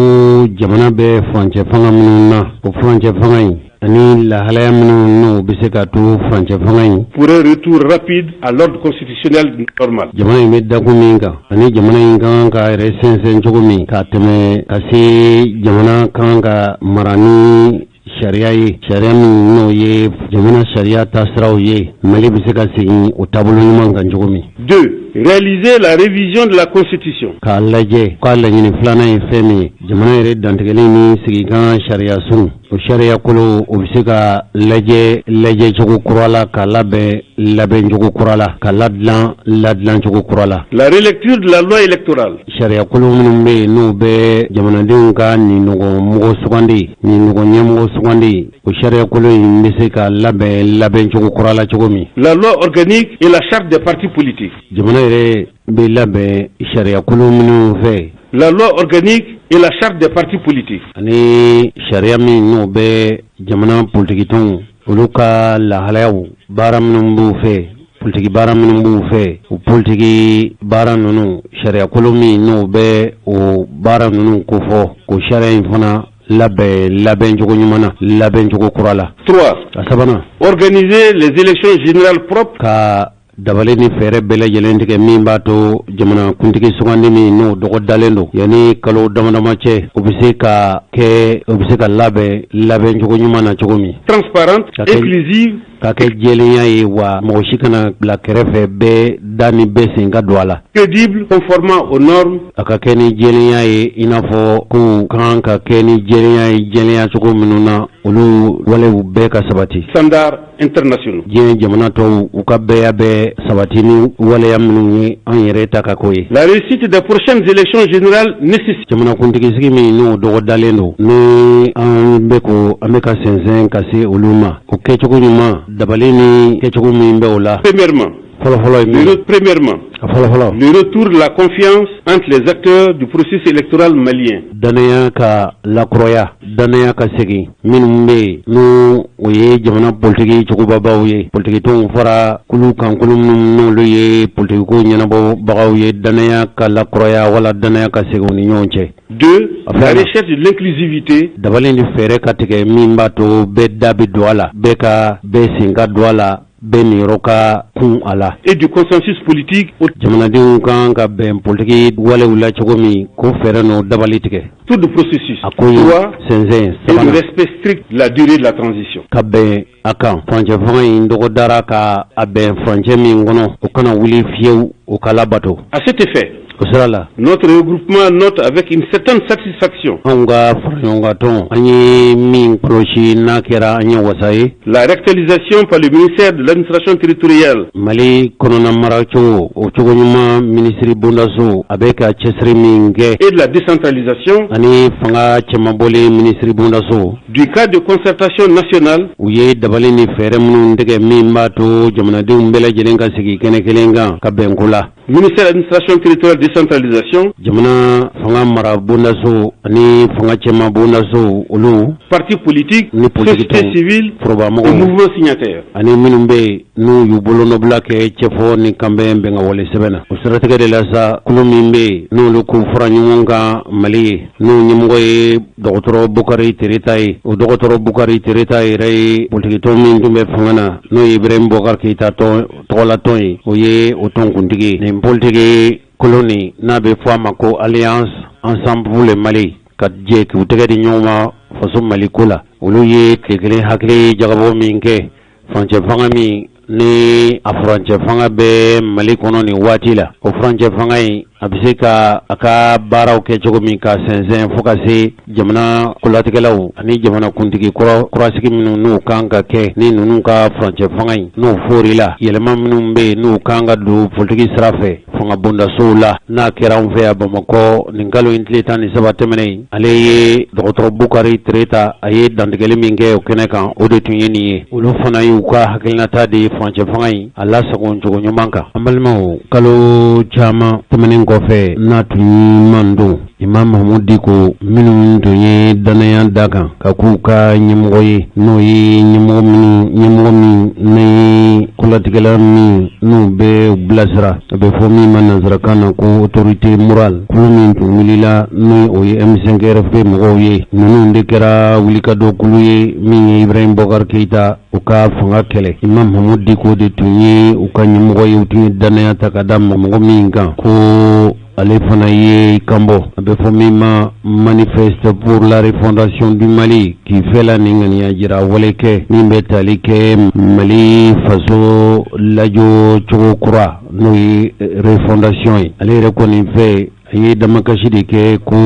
jamana bɛ furancɛ fanga minnu na, o furancɛ fanga in ani lahalaya minnu n'o bɛ se ka to furancɛ fanga in pour un retour rapide à l'ordre constitutionnel normal. Jamana in bɛ dakun min kan ani jamana in ka kan ka yɛrɛ sɛnsɛn cogo min ka tɛmɛ ka se, jamana ka kan ka mara ni sariya ye, sariya min n'o ye jamana sariya taasiraw ye, Mali bɛ se ka segin o taabolo ɲuman kan cogo min. 2. Réaliser la révision de la Constitution K'a lajɛ k'a laɲini filanan ye fɛn min ye, jamana yɛrɛ dantigɛli ni sigikan sariya sun, o sariya kolo, o bɛ se ka lajɛ lajɛcogo kura la, ka labɛn labɛncogo kura la, ka ladilan ladilancogo kura la. La relecture de la loi électorale Sariya kolo minnu bɛ yen, n'o bɛ jamanadenw ka nin ɲɔgɔn mɔgɔ sugandi, nin ɲɔgɔn ɲɛmɔgɔ sugandi, o sariya kolo in bɛ se ka labɛn labɛncogo kura la cogo min. La loi organique et la charte des partis politiques. Jamana yɛrɛ bɛ labɛn sariya kolo minnu fɛ, La loi organique et la charte des partis politiques. ani sariya min n'o bɛ jamana politikitɔnw, olu ka lahalayaw, baara minnu b'u fɛ, politiki baara minnu b'u fɛ, o politiki baara ninnu, sariya kolo min n'o bɛ o baara ninnu kofɔ, k'o sariya in fana labɛn labɛncogo ɲuman na, labɛncogo kura la. 3. A sabanan, Organiser les élections générales propres ka dabali ni fɛɛrɛ bɛɛ lajɛlen tigɛ min b'a to jamana kuntigi sugandi min n'o dɔgɔ dalen don yanni kalo damadama cɛ, o bɛ se ka kɛ, o bɛ se ka labɛn labɛncogo ɲuman na cogo min, transparentes, inclusives, ka kɛ jɛlenya ye wa mɔgɔ si kana bila kɛrɛfɛ, bɛɛ da ni bɛɛ sen ka don a la, crédibles, conformément aux normes a ka kɛ ni jɛlenya ye, i n'a fɔ ko kan ka kɛ ni jɛlenya ye, jɛlenya cogo minnu na, olu walew bɛɛ ka sabati standards. internationaux. Diɲɛ jamana tɔw u ka bɛɛya bɛ sabati ni waleya minnu ye an yɛrɛ ta ka ko ye. La réussite des prochaines élections générales nécessite. Jamanakuntigisigi min n'o dɔgɔdalen don ni an bɛ ko an bɛ ka sɛnsɛn ka se olu ma o kɛcogo ɲuman dabali ni kɛcogo min bɛ o la. Premièrement. Fɔlɔfɔlɔ ye min ye. Premièrement. A fɔlɔfɔlɔ. Le retour de la confiance entre les acteurs du processus électoral malien. Dannaya ka lakuraya dannaya ka segin minnu bɛ yen n'o o ye jamana politiki cogobabaw ye politikitɔnw fara kulu kan kulu minnu n'olu ye politikiko ɲɛnabɔbagaw ye dannaya ka lakuraya wala dannaya ka segin u ni ɲɔgɔn cɛ. Deux, la recherche de l'inclusivité. Dabali ni fɛɛrɛ ka tigɛ min b'a to bɛɛ da bɛ don a la bɛɛ ka bɛɛ sen ka don a la bɛɛ niyɔrɔ ka kun a la. Et du consensus politique. Jamanadenw kan ka bɛn politiki walew la cogo min k'o fɛɛrɛ n'o dabali tigɛ. Tout le processus. A ko ye sɛnsɛn sabanan. Et le respect strict de la durée de la transition. Ka bɛn a kan furancɛ fanga in dɔgɔdara ka a bɛn furancɛ min kɔnɔ o kana wuli fiyewu o ka labato. À cet effet. O sira la. Notre regroupement note avec une certaine satisfaction. Anw ka faraɲɔgɔnkan an ye min kɔlɔsi n'a kɛra an ye wasa ye. La réactualisation par le ministère de l'administration territoriale. Mali kɔnɔna maracogo o cogo ɲuman minisiri bondaso a bɛ ka cɛsiri min kɛ. Et de la décentralisation. Ani fanga cɛmabɔli minisiri bondaso. Du cadre de concertation nationale. U ye dabali ni fɛɛrɛ minnu tigɛ min b'a to jamanadenw bɛɛ lajɛlen ka sigi kɛnɛ kelen kan ka bɛn ko la. Ministère administration territoriale décentralisation. Jamana fanga mara bondaso ani fanga cɛma bondaso olu. Partis politiques. Ni politiki société civile. Forobamɔgɔw. Et mouvements signataires. Ani minnu bɛ yen n'u y'u bolonɔbila kɛ cɛfɔ ni kanbɛn bɛnkanwale sɛbɛn na. O siratigɛ de la sa kulu min bɛ yen n'olu k'u fara ɲɔgɔn kan Mali ye n'o ɲɛmɔgɔ ye dɔgɔtɔrɔ Bukari Tereta ye o dɔgɔtɔrɔ Bukari Tereta yɛrɛ ye politikitɔn min tun bɛ fanga na n'o ye Ibrahim Boubacar Keïta tɔn tɔgɔlatɔn ye o ye o tɔn kuntigi ye nin politiki kulu nin n'a bɛ fɔ a ma ko Alliance Ensemble pour le Mali ka jɛ k'u tɛgɛ di ɲɔgɔn ma faso Mali ko la olu ye tile kelen hakili jagabɔ min kɛ furancɛ fanga min ni a furancɛ fanga bɛ Mali kɔnɔ nin waati la o furancɛ fanga in a bɛ se ka a ka baaraw kɛ cogo min ka sɛnsɛn fo ka se jamana kolatigɛlaw ani jamana kuntigi kurasigi minnu n'u kan ka kɛ ni ninnu ka furancɛ fanga in n'o forila yɛlɛma minnu bɛ yen n'u kan ka don politiki sira fɛ fanga bondasow la n'a kɛra anw fɛ yan Bamakɔ nin kalo in tile 13 tɛmɛnen ale ye dɔgɔtɔrɔ Bukari Tereta a ye dantigɛli min kɛ o kɛnɛ kan o de tun ye nin ye olu fana y'u ka hakilinata di furancɛ fanga in a lasago cogo ɲuman kan an balimaw kalo caman tɛmɛnen kɔfɛ n'a tun man don Imam Mahmoud Dicko minnu tun ye dannaya d'a kan ka k'u ka ɲɛmɔgɔ ye n'o ye ɲɛmɔgɔ minnu ɲɛmɔgɔ min ni kolatigɛla min n'u bɛ u bilasira a bɛ fɔ min ma nansarakan na ko autorité morale kulu min tun wulila ni o ye M5 RFP mɔgɔw ye ninnu de kɛra wulikajɔ kulu ye min ye Ibrahim Boubacar Keïta u ka fanga kɛlɛ Imam Mahmoud Dicko de tun ye u ka ɲɛmɔgɔ ye u tun ye dannaya ta ka da mɔgɔ min kan ko ale fana ye kanbɔ a bɛ fɔ min ma manifeste pour la refondation du Mali k'i fɛla ni ŋaniya jira wale kɛ min bɛ tali kɛ Mali faso lajɔ cogo kura n'o ye refondation ye ale yɛrɛ kɔni fɛ a ye damakasi de kɛ ko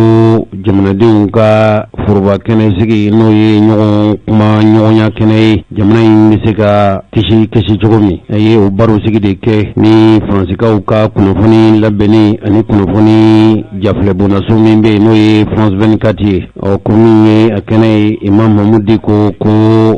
jamanadenw ka foroba kɛnɛ sigi n'o ye ɲɔgɔn kuma ɲɔgɔnya kɛnɛ ye jamana in bɛ se ka kisi kisi cogo min a ye o baro sigi de kɛ ni faransikaw ka kunnafoni labɛnni ani kunnafoni jafilɛbonnaso min bɛ yen n'o ye France 24 ye ɔ ko min ye a kɛnɛ ye Imam Mahmoud Dicko ko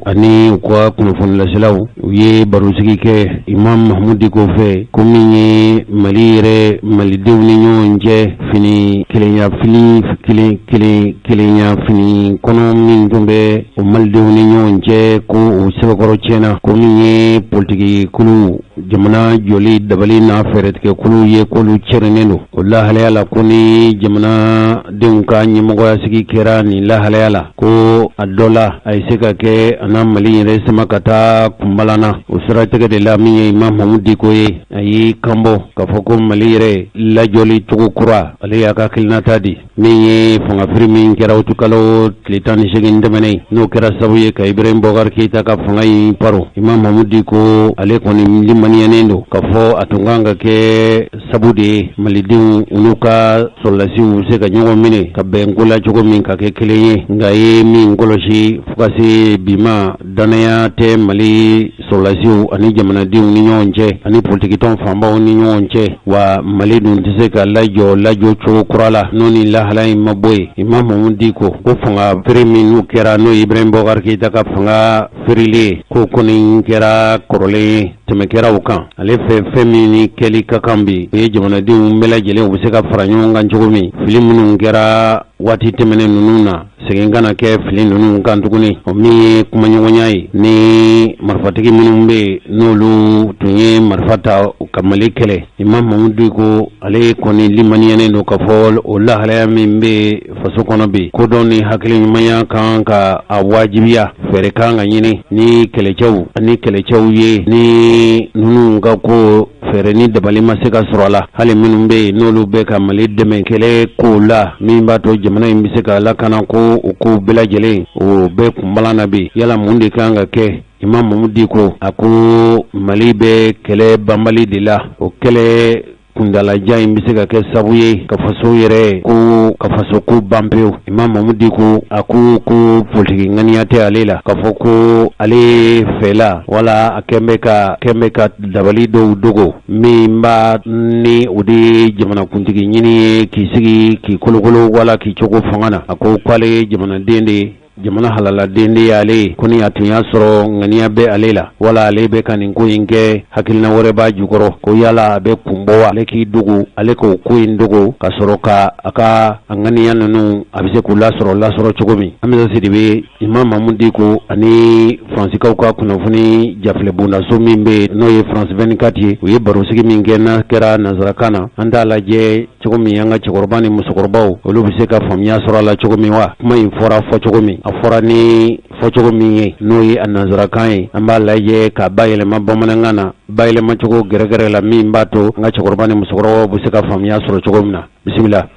ani u ka kunnafonilaselaw u ye barosigi kɛ Imam Mahmoud Dicko fɛ ko min ye Mali yɛrɛ malidenw ni ɲɔgɔn cɛ fini kelenya fini kelen kelen kelenya fini kɔnɔ min tun bɛ o malidenw ni ɲɔgɔn cɛ ko o sɛbɛkɔrɔ tiɲɛna ko min ye politiki kulu jamana jɔli dabali n'a fɛɛrɛtigɛ kulu ye k'olu cɛrinnen don o lahalaya la ko ni jamanadenw ka ɲɛmɔgɔya sigi kɛra nin lahalaya la ko a dɔ la a ye se ka kɛ a na Mali yɛrɛ sama ka taa kunbalan na o siratigɛ de la min ye Imam Mahmoud Dicko ye a y'i kanbɔ k'a fɔ ko Mali yɛrɛ lajɔli cogo kura ale y'a ka hakilinata di min ye fangafiri min kɛra utukalo tile 18 tɛmɛnen n'o kɛra sababu ye ka Ibrahim Boubacar Keita ka fanga in paro. Imam Mahmoud Dicko, ale kɔni limaniyanen don k'a fɔ a tun kan ka kɛ sabu de ye malidenw olu ka sɔrɔdasiw bɛ se ka ɲɔgɔn minɛ ka bɛn ko la cogo min ka kɛ kelen ye. Nka ye min kɔlɔsi fo ka se bi ma, dannaya tɛ Mali sɔrɔdasiw ani jamanadenw ni ɲɔgɔn cɛ ani politikitɔn fanbaw ni ɲɔgɔn cɛ. Wa Mali dun tɛ se ka lajɔ lajɔ cogo kura la n'o ni lahala in ma bɔ yen. Imam Mahmoud Dicko ko fanga fere min n'u kɛra, n'o ye Ibrahim Boubacar Keita ka fanga fereli ye, k'o kɔni kɛra kɔrɔlen ye, tɛmɛ kɛra o kan. Ale fɛ, fɛn min ni kɛli ka kan bi, o ye jamanadenw bɛɛ lajɛlen u bɛ se ka fara ɲɔgɔn kan cogo min, fili minnu kɛra waati tɛmɛnen ninnu na, segin kana kɛ fili ninnu kan tuguni. O min ye kumaɲɔgɔnya ye ni marifatigi minnu bɛ yen, n'olu tun ye marifa ta ka Mali kɛlɛ. Imam Mahmoud Dicko, ale kɔni limaniyanen don k'a fɔ o lahalaya min bɛ faso kɔnɔ bi, kodɔn ni hakili ɲumanya kan ka a wajibiya, fɛɛrɛ kan ka ɲini ni kɛlɛcɛw ani kɛlɛcɛw ye, ni ninnu ka ko fɛɛrɛ ni dabali ma se ka sɔrɔ a la. Hali minnu bɛ yen, n'olu bɛ ka Mali dɛmɛ kɛlɛ kow la min b'a to jamana in bɛ se ka lakana, ko o kow bɛɛ lajɛlen o bɛɛ kunbalan na bi. Yala mun de kan ka kɛ? Imam Mahmoud Dicko a ko Mali bɛ kɛlɛ banbali de la. O kɛlɛ kuntaalajan in bɛ se ka kɛ sabu ye ka faso yɛrɛ ko ka faso ko ban pewu. Imam Mahmoud Dicko a ko ko politiki ŋaniya tɛ ale la k'a fɔ ko ale fɛla wala a kɛn bɛ ka dabali dɔw dogo min b'a ni o de ye jamanakuntigi ɲini ye, k'i sigi k'i kolokolo wala k'i cogo fanga na. A ko k'ale ye jamanaden de ye, jamana halaladen de y'ale ye. Ko ni a tun y'a sɔrɔ ŋaniya bɛ ale la wala ale bɛ ka nin ko in kɛ, hakilina wɛrɛ b'a jukɔrɔ, ko yala a bɛ kun bɔ wa ale k'i dogo, ale k'o ko in dogo ka sɔrɔ ka a ka a ŋaniya ninnu a bɛ se k'u lasɔrɔ cogo min. Hamza Sidibe, Imam Mahmoud Dicko ani Faransikaw ka kunnafoni jafilɛbondaso min bɛ yen, n'o ye France 24 ye, u ye barosigi min kɛ n'a kɛra nansarakan na. An t'a lajɛ cogo min an ka cɛkɔrɔba ni musokɔrɔbaw olu bɛ se ka faamuya sɔrɔ a la cogo min wa. Kuma in fɔra fɔ cogo min, a fɔra ni fɔcogo min ye, n'o ye a nansarakan ye, an b'a lajɛ k'a bayɛlɛma bamanankan na, bayɛlɛmacogo gɛrɛgɛrɛ la min b'a to an ka cɛkɔrɔba ni musokɔrɔbaw bɛ se ka faamuya sɔrɔ cogo min na. Bisimila.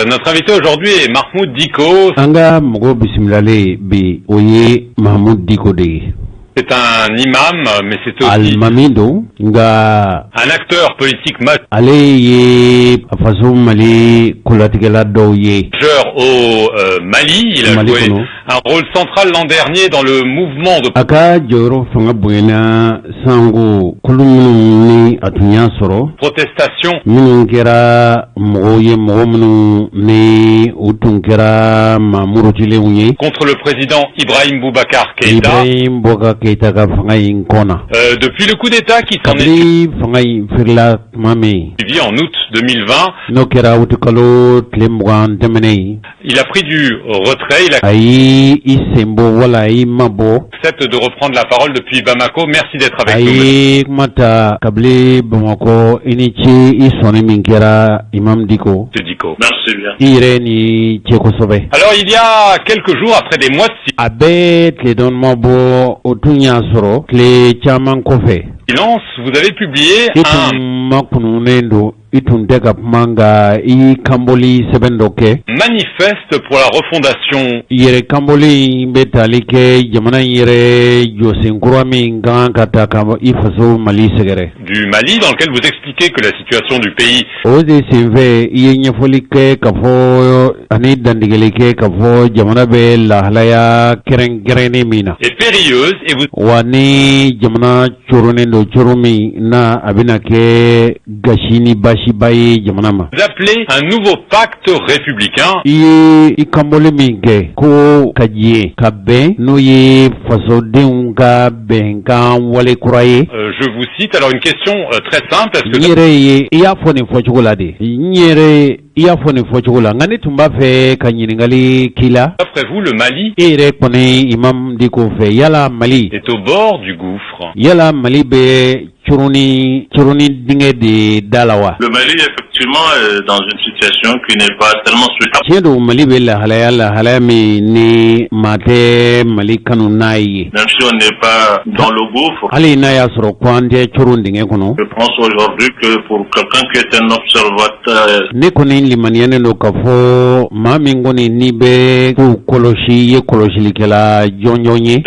Notre invité aujourd'hui est Mahmoud Dicko. An ka mɔgɔ bisimilalen bi, o ye Mahmoud Dicko de ye. C'est un imam, mais c'est aussi Alimami don, nka un acteur politique majeur ale ye a faso Mali kolatigɛla dɔw ye. au Mali. Il a Mali joué kɔnɔ. un rôle central l'an dernier dans le mouvement de A ka jɔyɔrɔ fanga bonyana sango kulu minnu ni a tun y'a sɔrɔ protestation minnu kɛra mɔgɔw ye, mɔgɔ minnu ni u tun kɛra maa murutilenw ye contre le président Ibrahim Boubacar Keïta. Ibrahim Boubacar Keïta ka fanga in kɔnna. Depuis le coup d'État qui s'en est Kabini fanga in firila tuma min, suivi en août 2020, n'o kɛra wutikalo tile 20 tɛmɛnen ye, il a pris du retrait, il a y'i i sen bɔ wala a y'i mabɔ. accepte de reprendre la parole depuis Bamako. Merci d'être A avec nous. ye kuma ta kabini Bamakɔ. I ni ce i sɔnni min kɛra, Imam Dicko. Monsieur Dicko. Merci bien. I yɛrɛ ni ce kosɛbɛ. Alors, il y a quelques jours, après des mois de A bɛ tile dɔnma bɔ, o tun y'a sɔrɔ tile caman kɔfɛ silence, vous avez publié i un tun ma kununnen don, i tun tɛ ka kuma, nka i y'i kanbɔli sɛbɛn dɔ kɛ. manifeste pour la refondation Yɛrɛ kanbɔli in bɛ tali kɛ jamana in yɛrɛ jɔsen kura min kan ka ta ka i faso Mali sɛgɛrɛ. du Mali, dans lequel vous expliquez que la situation du pays O de senfɛ, i ye ɲɛfɔli kɛ ka fɔ ani dantigɛli kɛ ka fɔ jamana bɛ lahalaya kɛrɛnkɛrɛnnen min na est périlleuse et vous wa ni jamana coronnen don coro min na, a bɛna kɛ gasi ni baasiba ye jamana ma. appelez un nouveau pacte républicain. I ye i kanbɔli min kɛ ko ka diɲɛ ka bɛn, n'o ye fasodenw ka bɛnkan wale kura ye. Je vous cite alors une question très simple. Est-ce N que yɛrɛ ye, i y'a fɔ nin fɔcogo la de, n yɛrɛ i y'a fɔ nin fɔcogo la, nka ne tun b'a fɛ ka ɲininkali k'i la. d'après vous, le Mali E yɛrɛ kɔni, Imam Dicko fɛ, yala Mali est au bord du gouffre? yala Mali bɛ Curuni curuni dingɛ de da la wa? Le Mali effectivement est dans une situation qui n'est pas tellement souhaitable. Tiɲɛ don, Mali bɛ lahalaya lahalaya min ni maa tɛ Mali kanu n'a ye. Même si on n'est pas dans le gouffre. Hali n'a y'a sɔrɔ ko an tɛ curun dingɛ kɔnɔ. Je pense aujourd'hui que pour quelqu'un qui est un observateur. Ne kɔni limaniyanen don k'a fɔ maa min kɔni n'i bɛ kow kɔlɔsi, i ye kɔlɔsilikɛla jɔnjɔn ye.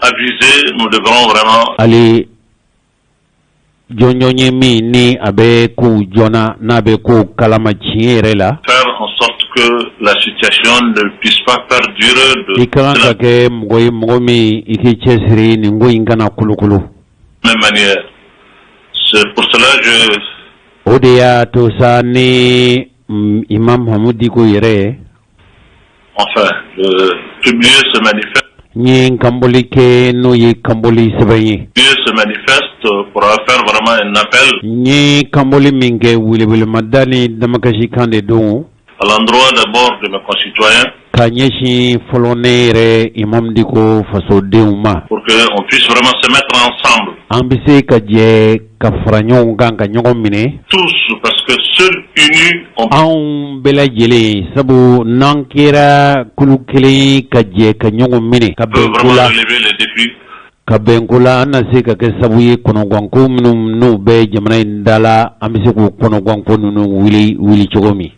Avisé, nous devrons vraiment. Hali jɔnjɔn ye min ni a bɛ kow joona, n'a bɛ kow kalama tiɲɛ yɛrɛ la. Faire en sorte que la situation ne puisse pas perdurer de. I ka kan ka kɛ mɔgɔ ye, mɔgɔ min i k'i cɛsiri nin ko in kana kolokolo. Même manière. C'est pour cela je. O de y'a to sa ni Imam Mahmoud Dicko yɛrɛ ye. Enfin, je publier ce manifeste. N ye n kanbɔli kɛ, n'o ye kanbɔli sɛbɛn ye. Ce manifeste pour faire vraiment un appel. N ye kanbɔli min kɛ, welewelemada ni damakasikan de don. À l'endroit d'abord de mes concitoyens. Ka ɲɛsin fɔlɔ ne yɛrɛ Imam Dicko fasodenw ma. Pour que on puisse vraiment se mettre ensemble. An bɛ se ka jɛ ka fara ɲɔgɔn kan, ka ɲɔgɔn minɛ. Tous, parce que seuls unis on. Anw bɛɛ lajɛlen, sabu n'an kɛra kulu kelen ka jɛ ka ɲɔgɔn minɛ ka bɛn ko la, relever les défis. ka bɛn ko la, an na se ka kɛ sabu ye, kɔnɔganko minnu n'u bɛ jamana in da la, an bɛ se k'u kɔnɔganko ninnu wuli wuli cogo min.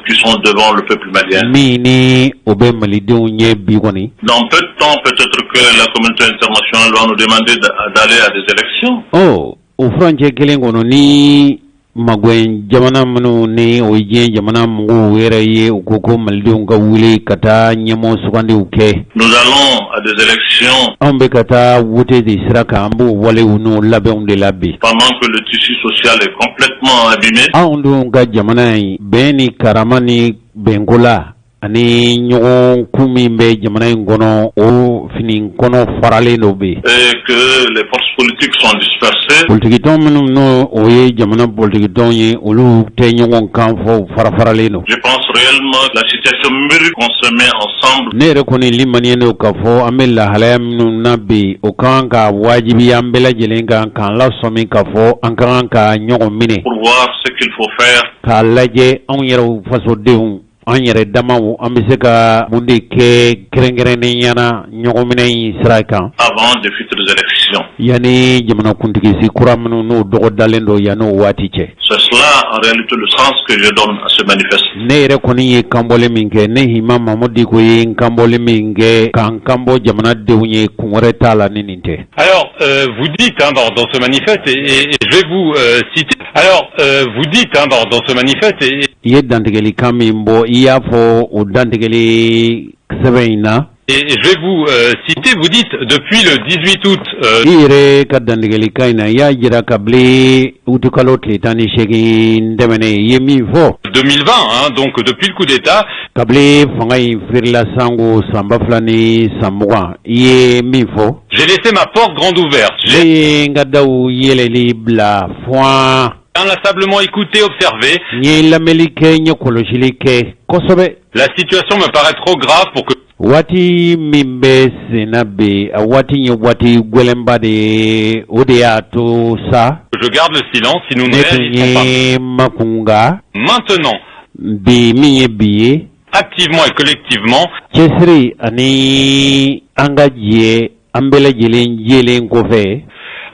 Qui sont devant le peuple malien. Min ni o bɛ malidenw ɲɛ bi kɔni. Dans peu de temps, peut-être que la communauté internationale va nous demander d'aller à des élections. Ɔ, o furancɛ kelen kɔnɔ ni magwɛn jamana minnu ni o ye diɲɛ jamana mɔgɔw yɛrɛ ye, u ko ko malidenw ka wuli ka taa ɲɛmɔgɔ sugandiw kɛ. Nous allons à des élections. Anw bɛ ka taa wote de sira kan, an b'o walew n'o labɛnw de la bi. Pendant que le tissu social est complètement abîmé. Anw dun ka jamana in, bɛn ni karama ni bɛnko la ani ɲɔgɔn kun min bɛ jamana in kɔnɔ, o fini kɔnɔ faralen dɔ bɛ yen. Et que les forces politiques sont dispersées. Politikitɔn minnu n'o o ye jamana politikitɔn ye, olu tɛ ɲɔgɔn kan fɔ, fara faralen don. Je pense réellement que la situation mérite qu'on se met ensemble. Ne yɛrɛ kɔni limaniya don k'a fɔ an bɛ lahalaya minnu na bi, o kan ka wajibiya an bɛɛ lajɛlen kan k'an lasɔmi k'a fɔ an ka kan ka ɲɔgɔn minɛ. Pour voir ce qu'il faut faire. K'a lajɛ anw yɛrɛw fasodenw, an yɛrɛ damaw, an bɛ se ka mun de kɛ kɛrɛnkɛrɛnnenya na ɲɔgɔnminɛ in sira kan. Avant de futures élections. Yanni jamanakuntigisi kura minnu n'o dɔgɔ dalen don, yanni o waati cɛ. C'est cela en réalité le sens que je donne à ce manifeste. Ne yɛrɛ kɔni ye kanbɔli min kɛ, ne Imam Mahmoud Dicko ye n kanbɔli min kɛ k'an kanbɔ jamanadenw ye, kun wɛrɛ t'a la ni nin tɛ. Alors, vous dites, hein, dans ce manifeste, et je vais vous citer. Alors, vous dites, hein, dans ce manifeste, et I ye dantigɛlikan min bɔ, i y'a fɔ o dantigɛli sɛbɛn in na. Et je vais vous citer, vous dites, depuis le 18 août I yɛrɛ ka dantigɛlikan in na, i y'a jira kabini utikalo tile 18 tɛmɛnen, i ye min fɔ. 2020, hein, donc depuis le coup d'État. Kabini fanga in feerela sango san 2020, i ye min fɔ. J'ai laissé ma porte grande ouverte. Ne ye n ka daw yɛlɛli bila fuwan. Inlassablement écouté, observé. N ye lamɛnli kɛ, n ye kɔlɔsili kɛ kosɛbɛ. La situation me paraît trop grave pour que Waati min bɛ senna bi, a waati ye waati gɛlɛnba de ye, o de y'a to sa. Je garde le silence si nous ne Ne tun ye makunga. Maintenant. Bi min ye bi ye. Activement et collectivement. Cɛsiri ani an ka jɛ an bɛɛ lajɛlen jɛlen kɔfɛ.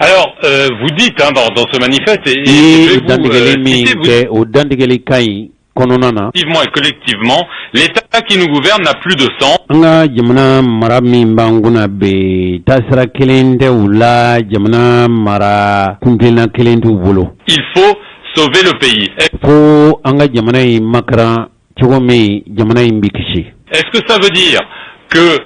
Alors, vous dites, hein, dans ce manifeste, et I ye je vais vous dantigɛli min citer, vous kɛ, o dantigɛli ka ɲi kɔnɔna na. Activement et collectivement, l'État qui nous gouverne n'a plus de sens. An ka jamana mara min b'an kunna bi, taasira kelen tɛ u la, jamana mara kuntilenna kelen t'u bolo. Il faut sauver le pays. Fo an ka jamana in makaran cogo min jamana in bɛ kisi. Est-ce que ça veut dire que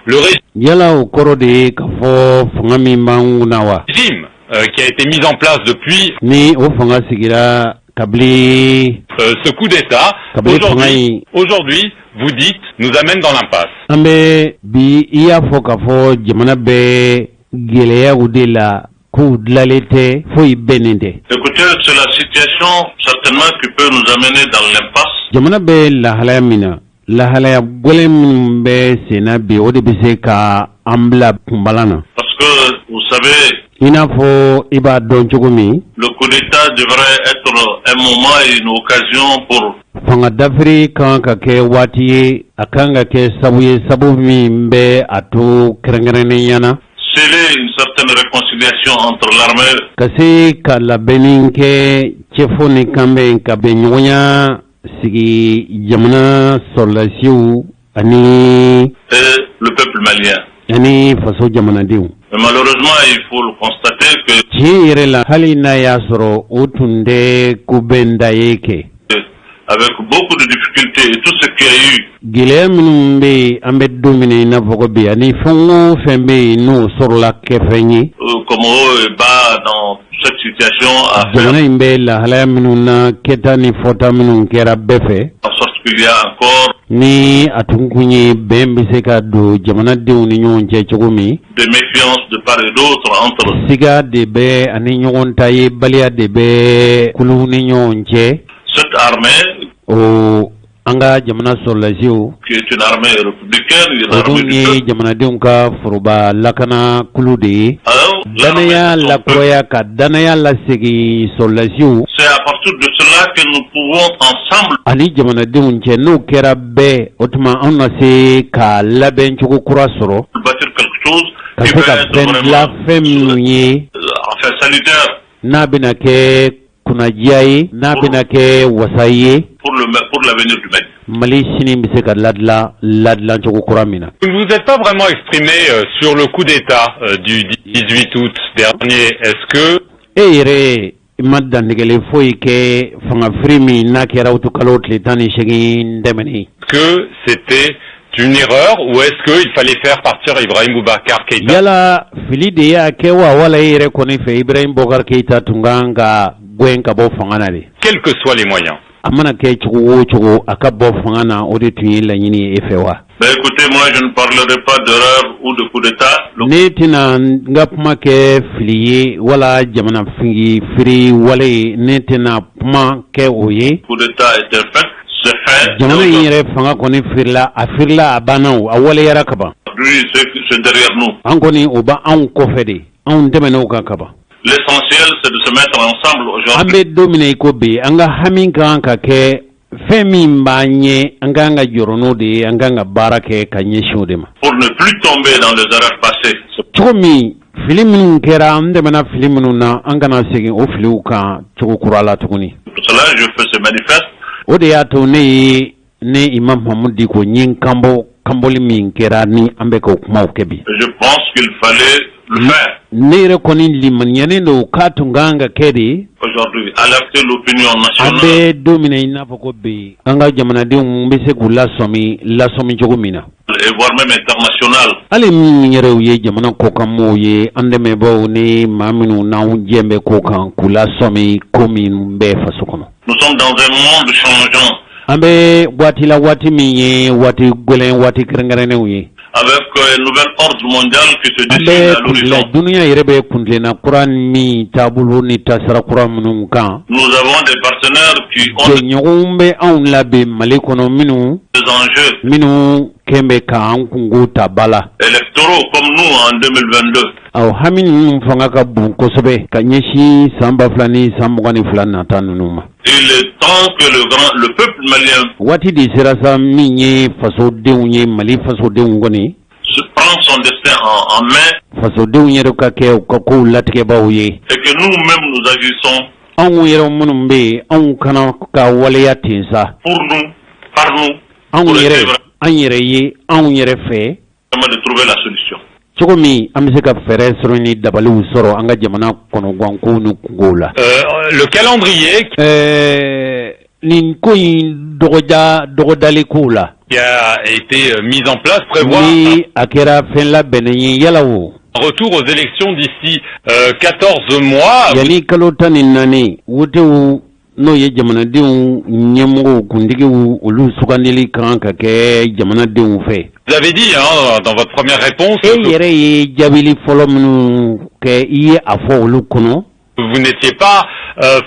le régime Yala o kɔrɔ de ye k'a fɔ fanga min b'an kunna wa? qui a été mis en place depuis Ni o fanga sigira kabini ce coup d'État, kabini fanga in aujourd'hui, vous dites, nous amène dans l'impasse? An bɛ bi, i y'a fɔ k'a fɔ jamana bɛ gɛlɛyaw de la, k'u dilanlen tɛ, foyi bɛnnen tɛ. Écoutez, c'est la situation certainement qui peut nous amener dans l'impasse. Jamana bɛ lahalaya min na, lahalaya gɛlɛn minnu bɛ sen na bi, o de bɛ se ka an bila kunbalan na. Parce que, vous savez, I n'a fɔ i b'a dɔn cogo min, le coup d'État devrait être un moment et une occasion pour fanga dafiri kan ka kɛ waati ye, a kan ka kɛ sabu ye, sabu min bɛ a to kɛrɛnkɛrɛnnenya na sceller une certaine réconciliation entre l'armée ka se ka labɛnni kɛ cɛfɔ ni kanbɛn, ka bɛn ɲɔgɔnya sigi jamana sɔrɔlasiw ani et le peuple malien. ani faso jamanadenw. Mais malheureusement, il faut le constater que Tiɲɛ yɛrɛ la, hali n'a y'a sɔrɔ o tun tɛ ko bɛnda ye kɛ, avec beaucoup de difficultés et tout ce qu'il y a eu gɛlɛya minnu bɛ yen, an bɛ don min na i n'a fɔ ko bi, ani fɛn o fɛn bɛ yen n'o sɔrɔla kɛfɛn ye, comme haut et bas dans cette situation a fait jamana in bɛ lahalaya minnu na, kɛta ni fɔta minnu kɛra bɛɛ fɛ, en sorte qu'il y a encore ni a tun kun ye bɛn bɛ se ka don jamanadenw ni ɲɔgɔn cɛ cogo min, des méfiances de part et d'autre entre siga de bɛ ani ɲɔgɔn ta ye, baliya de bɛ kuluw ni ɲɔgɔn cɛ. cette armée O an ka jamana sɔrɔlasiw, qui est une armée républicaine, une o armée dun du ye peuple. jamanadenw ka foroba lakana kulu de ye. Alors, Danaya l'armée de son peuple, lakuraya, ka danaya lasegin sɔrɔlasiw c'est à partir de cela que nous pouvons ensemble ani jamanadenw cɛ. N'o kɛra bɛɛ, o tuma anw na se ka labɛn cogo kura sɔrɔ bâtir quelque chose ka qui se va ka être fɛn dilan, vraiment fɛn minnu ye enfin salutaire n'a bɛna kɛ kunnajiya ye, n'a bɛna kɛ wasa ye pour l'avenir du Mali. Mali sini bɛ se ka ladilan ladilan cogo kura min na. Vous ne vous êtes pas vraiment exprimé sur le coup d'État du 18 août dernier. Est-ce que E yɛrɛ i ma dantigɛli foyi kɛ fangafiri min n'a kɛra utukalo tile 18 tɛmɛnen. Que c'était une erreur ou est-ce qu'il fallait faire partir Ibrahim Boubacar Keïta? Yala fili de y'a kɛ wa, wala e yɛrɛ kɔni fɛ, Ibrahim Boubacar Keïta tun kan ka gɛn ka bɔ fanga na de? Quels que soient les moyens. A mana kɛ cogo o cogo, a ka bɔ fanga na, o de tun ye laɲini ye e fɛ wa? Ben écoutez, moi je ne parlerai pas d'erreur ou de coup d'État. Le Ne tɛna n ka kuma kɛ fili ye wala jamana firi wale ye, ne tɛna kuma kɛ o ye. coup d'État est un fait, c'est fait. Jamana in yɛrɛ fanga kɔni firila, a firila, a banna, o a waleyara kaban. Aujourd'hui, c'est derrière nous. An kɔni, o b'anw kɔfɛ de, anw tɛmɛn'o kan kaban. L'essentiel, c'est de se mettre ensemble An aujourd'hui. bɛ don min na i ko bi, an ka hami kan ka kɛ fɛn min b'an ɲɛ, an kan ka jɔrɔ n'o de ye, an kan ka baara kɛ ka ɲɛsin o de ma, Pour ne plus tomber dans les erreurs passées. Cogo min fili minnu kɛra, an tɛmɛna fili minnu na, an kana segin o filiw kan cogo kura la tuguni. Pour cela, je fais ce manifeste O de y'a to ne ye, ne Imam Mahamudu Diko, n ye n kanbɔ kanbɔli min kɛra ni an bɛ k'o kumaw kɛ bi. Et je pense qu'il fallait le faire Ne yɛrɛ kɔni limaniyalen don k'a tun kan ka kɛ de. aujourd'hui, alerter l'opinion An nationale bɛ don min na i n'a fɔ ko bi, an ka jamanadenw bɛ se k'u lasɔmi lasɔmi cogo min na, et voire même internationale hali minnu yɛrɛw ye jamana kɔkanmɔgɔw ye, an dɛmɛbaaw ni maa minnu n'anw jɛ bɛ ko kan, k'u lasɔmi ko minnu bɛ faso kɔnɔ. Nous sommes dans un monde changeant An bɛ waati la, waati min ye waati gɛlɛn, waati kɛrɛnkɛrɛnnenw ye, avec un nouvel ordre mondial qui se an dessine bɛ à kuntilenna l'horizon. dunuya yɛrɛ bɛ kuntilenna kura min taabolo ni taasira kura minnu kan. Nous avons des partenaires qui ont Jɛɲɔgɔnw bɛ anw labɛn Mali kɔnɔ minnu des enjeux minnu kɛn bɛ k'an kungo ta ba la. électoraux comme nous en 2022. Ɔ hami ninnu fanga ka bon kosɛbɛ ka ɲɛsin san 2022 nata ninnu ma. Il est temps que le peuple malien Waati de sera sa min ye fasodenw ye, Mali fasodenw kɔni, se prend son destin en main fasodenw yɛrɛ ka kɛ u ka kow latigɛbaw ye, et que nous-mêmes nous agissons anw yɛrɛ minnu bɛ yen, anw kana ka waleya ten sa, pour nous, par nous, anw pour yɛrɛ essayer an yɛrɛ ye, anw yɛrɛ fɛ, vraiment de trouver la solution. cogo min an bɛ se ka fɛɛrɛ sɔrɔ ni dabaliw sɔrɔ an ka jamana kɔnɔgankow ni kungow la. Le calendrier Nin ko in dɔgɔja dɔgɔdali kow la qui a été mis en place prévoit ni a kɛra fɛn labɛnnen ye yala o un retour aux élections d'ici 14 mois. Yanni kalo 14, wotew, n'o ye jamanadenw ɲɛmɔgɔw kuntigiw, olu sugandili kan ka kɛ jamanadenw fɛ. Vous avez dit hein, dans votre première réponse E que yɛrɛ ye jaabili fɔlɔ minnu kɛ, i ye a fɔ olu kɔnɔ, vous n'étiez pas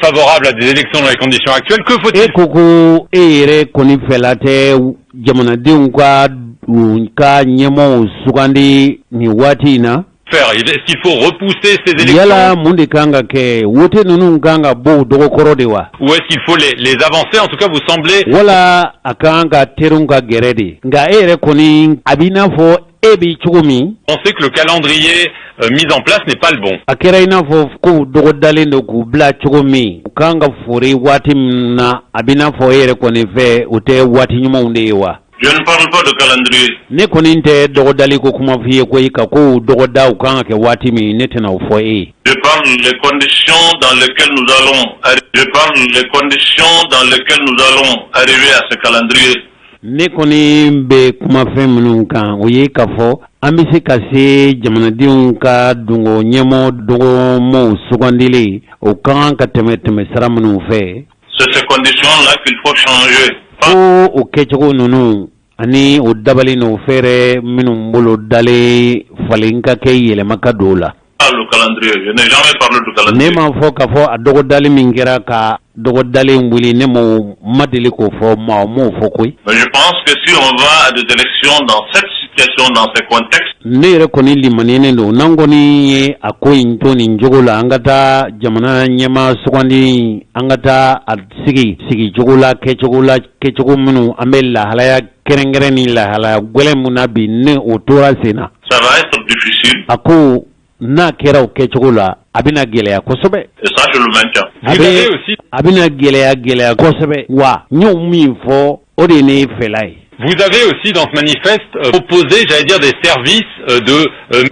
favorable à des élections dans les conditions actuelles. Que faut-il e ko ko e yɛrɛ kɔni fɛla tɛ jamanadenw ka u ka ɲɛmɔgɔw sugandi nin waati in na. faire? Est-ce qu'il faut repousser ces élections? Yala mun de kan ka kɛ? Wote ninnu kan ka bɔ u dɔgɔkɔrɔ de wa? Ou est-ce qu'il faut les avancer? En tout cas, vous semblez Wala a kan ka teriw ka gɛrɛ de? Nka e yɛrɛ kɔni, a b'i n'a fɔ e b'i cogo min. Penser que le calendrier mis en place n'est pas le bon. A kɛra i n'a fɔ kow dɔgɔdalen don k'u bila cogo min, u kan ka fori waati min na, a b'i n'a fɔ e yɛrɛ kɔni fɛ, o tɛ waati ɲumanw de ye wa? Je ne parle pas de calendrier. Ne kɔni tɛ dɔgɔdali ko kuma f'i ye koyi, ka kow dɔgɔda, u kan ka kɛ waati min, ne tɛna o fɔ e ye. Je parle des conditions dans lesquelles nous allons je parle des conditions dans lesquelles nous allons arriver à ce calendrier. Ne kɔni bɛ kuma fɛn minnu kan, o ye k'a fɔ an bɛ se ka se jamanadenw ka dongo ɲɛmɔ dɔgɔmɔw sugandilen, o ka kan ka tɛmɛ tɛmɛ sira minnu fɛ. C'est ces conditions-là qu'il faut changer. Pas Ko o kɛcogo ninnu ani o dabali n'o fɛɛrɛ minnu bolo dalen, falen ka kɛ, yɛlɛma ka don o la. Le calendrier. Je n'ai jamais parlé du Ne calendrier. m'a fɔ k'a fɔ a dɔgɔdali min kɛra ka dɔgɔdalen wuli, ne m'o ma deli k'o fɔ, maa o m'o fɔ koyi. Mais je pense que si on va à des élections dans cette situation, dans ce contexte, Ne yɛrɛ kɔni limaniyenen don, n'an kɔni ye a ko in to nin cogo la, an ka taa jamana ɲɛma sugandi, an ka taa a sigi sigicogo la, kɛcogo la, kɛcogo minnu an bɛ lahalaya kɛrɛnkɛrɛn ni lahalaya gwɛlɛn mun na bi, ne o tora sen na, ça va être difficile. A ko n'a kɛra o kɛcogo la, a bɛna gɛlɛya kosɛbɛ. Et ça, je le maintiens. A Vous avez bɛ aussi a bɛna gɛlɛya gɛlɛya kosɛbɛ wa. N y'o min fɔ, o de ye ne fɛla ye. Vous avez aussi dans ce manifeste proposé, j'allais dire, des services de.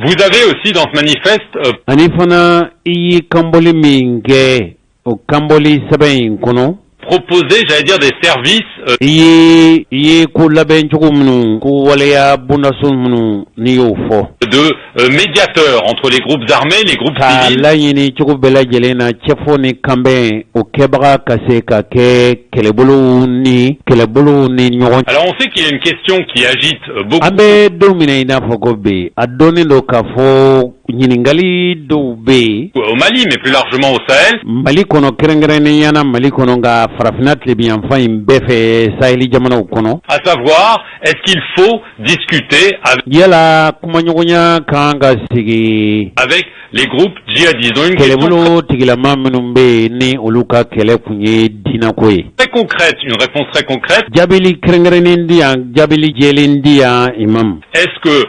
Vous avez aussi dans ce manifeste Ani fana, i ye kanbɔli min kɛ o kanbɔli sɛbɛn in kɔnɔ, proposé, j'allais dire, des services i ye ko labɛn cogo minnu, ko waleya bondaso minnu, n'i y'o fɔ, de médiateurs entre les groupes armés, les groupes k'a civils. laɲini cogo bɛɛ lajɛlen na, cɛfɔ ni kanbɛn o kɛbaga ka se ka kɛ kɛlɛbolow ni ɲɔgɔn. Alors on sait qu'il y a une question qui agite beaucoup An bɛ don min na i n'a fɔ ko bi, a dɔnnen don k'a fɔ ɲininkali dɔw bɛ yen au Mali, mais plus largement au Sahel, Mali kɔnɔ, kɛrɛnkɛrɛnnenya na Mali kɔnɔ, nka farafinna tilebinyanfan in bɛɛ fɛ, saheli jamanaw kɔnɔ. À savoir, est-ce qu'il faut discuter avec, Yala kumaɲɔgɔnya kan ka sigi avec les groupes djihadistes? Donc une question kɛlɛbolo tigilama minnu bɛ yen, ni olu ka kɛlɛ kun ye diinako ye? Très concrète, une réponse très concrète. Jaabili kɛrɛnkɛrɛnnen di yan, jaabili jɛlen di yan, imam. Est-ce que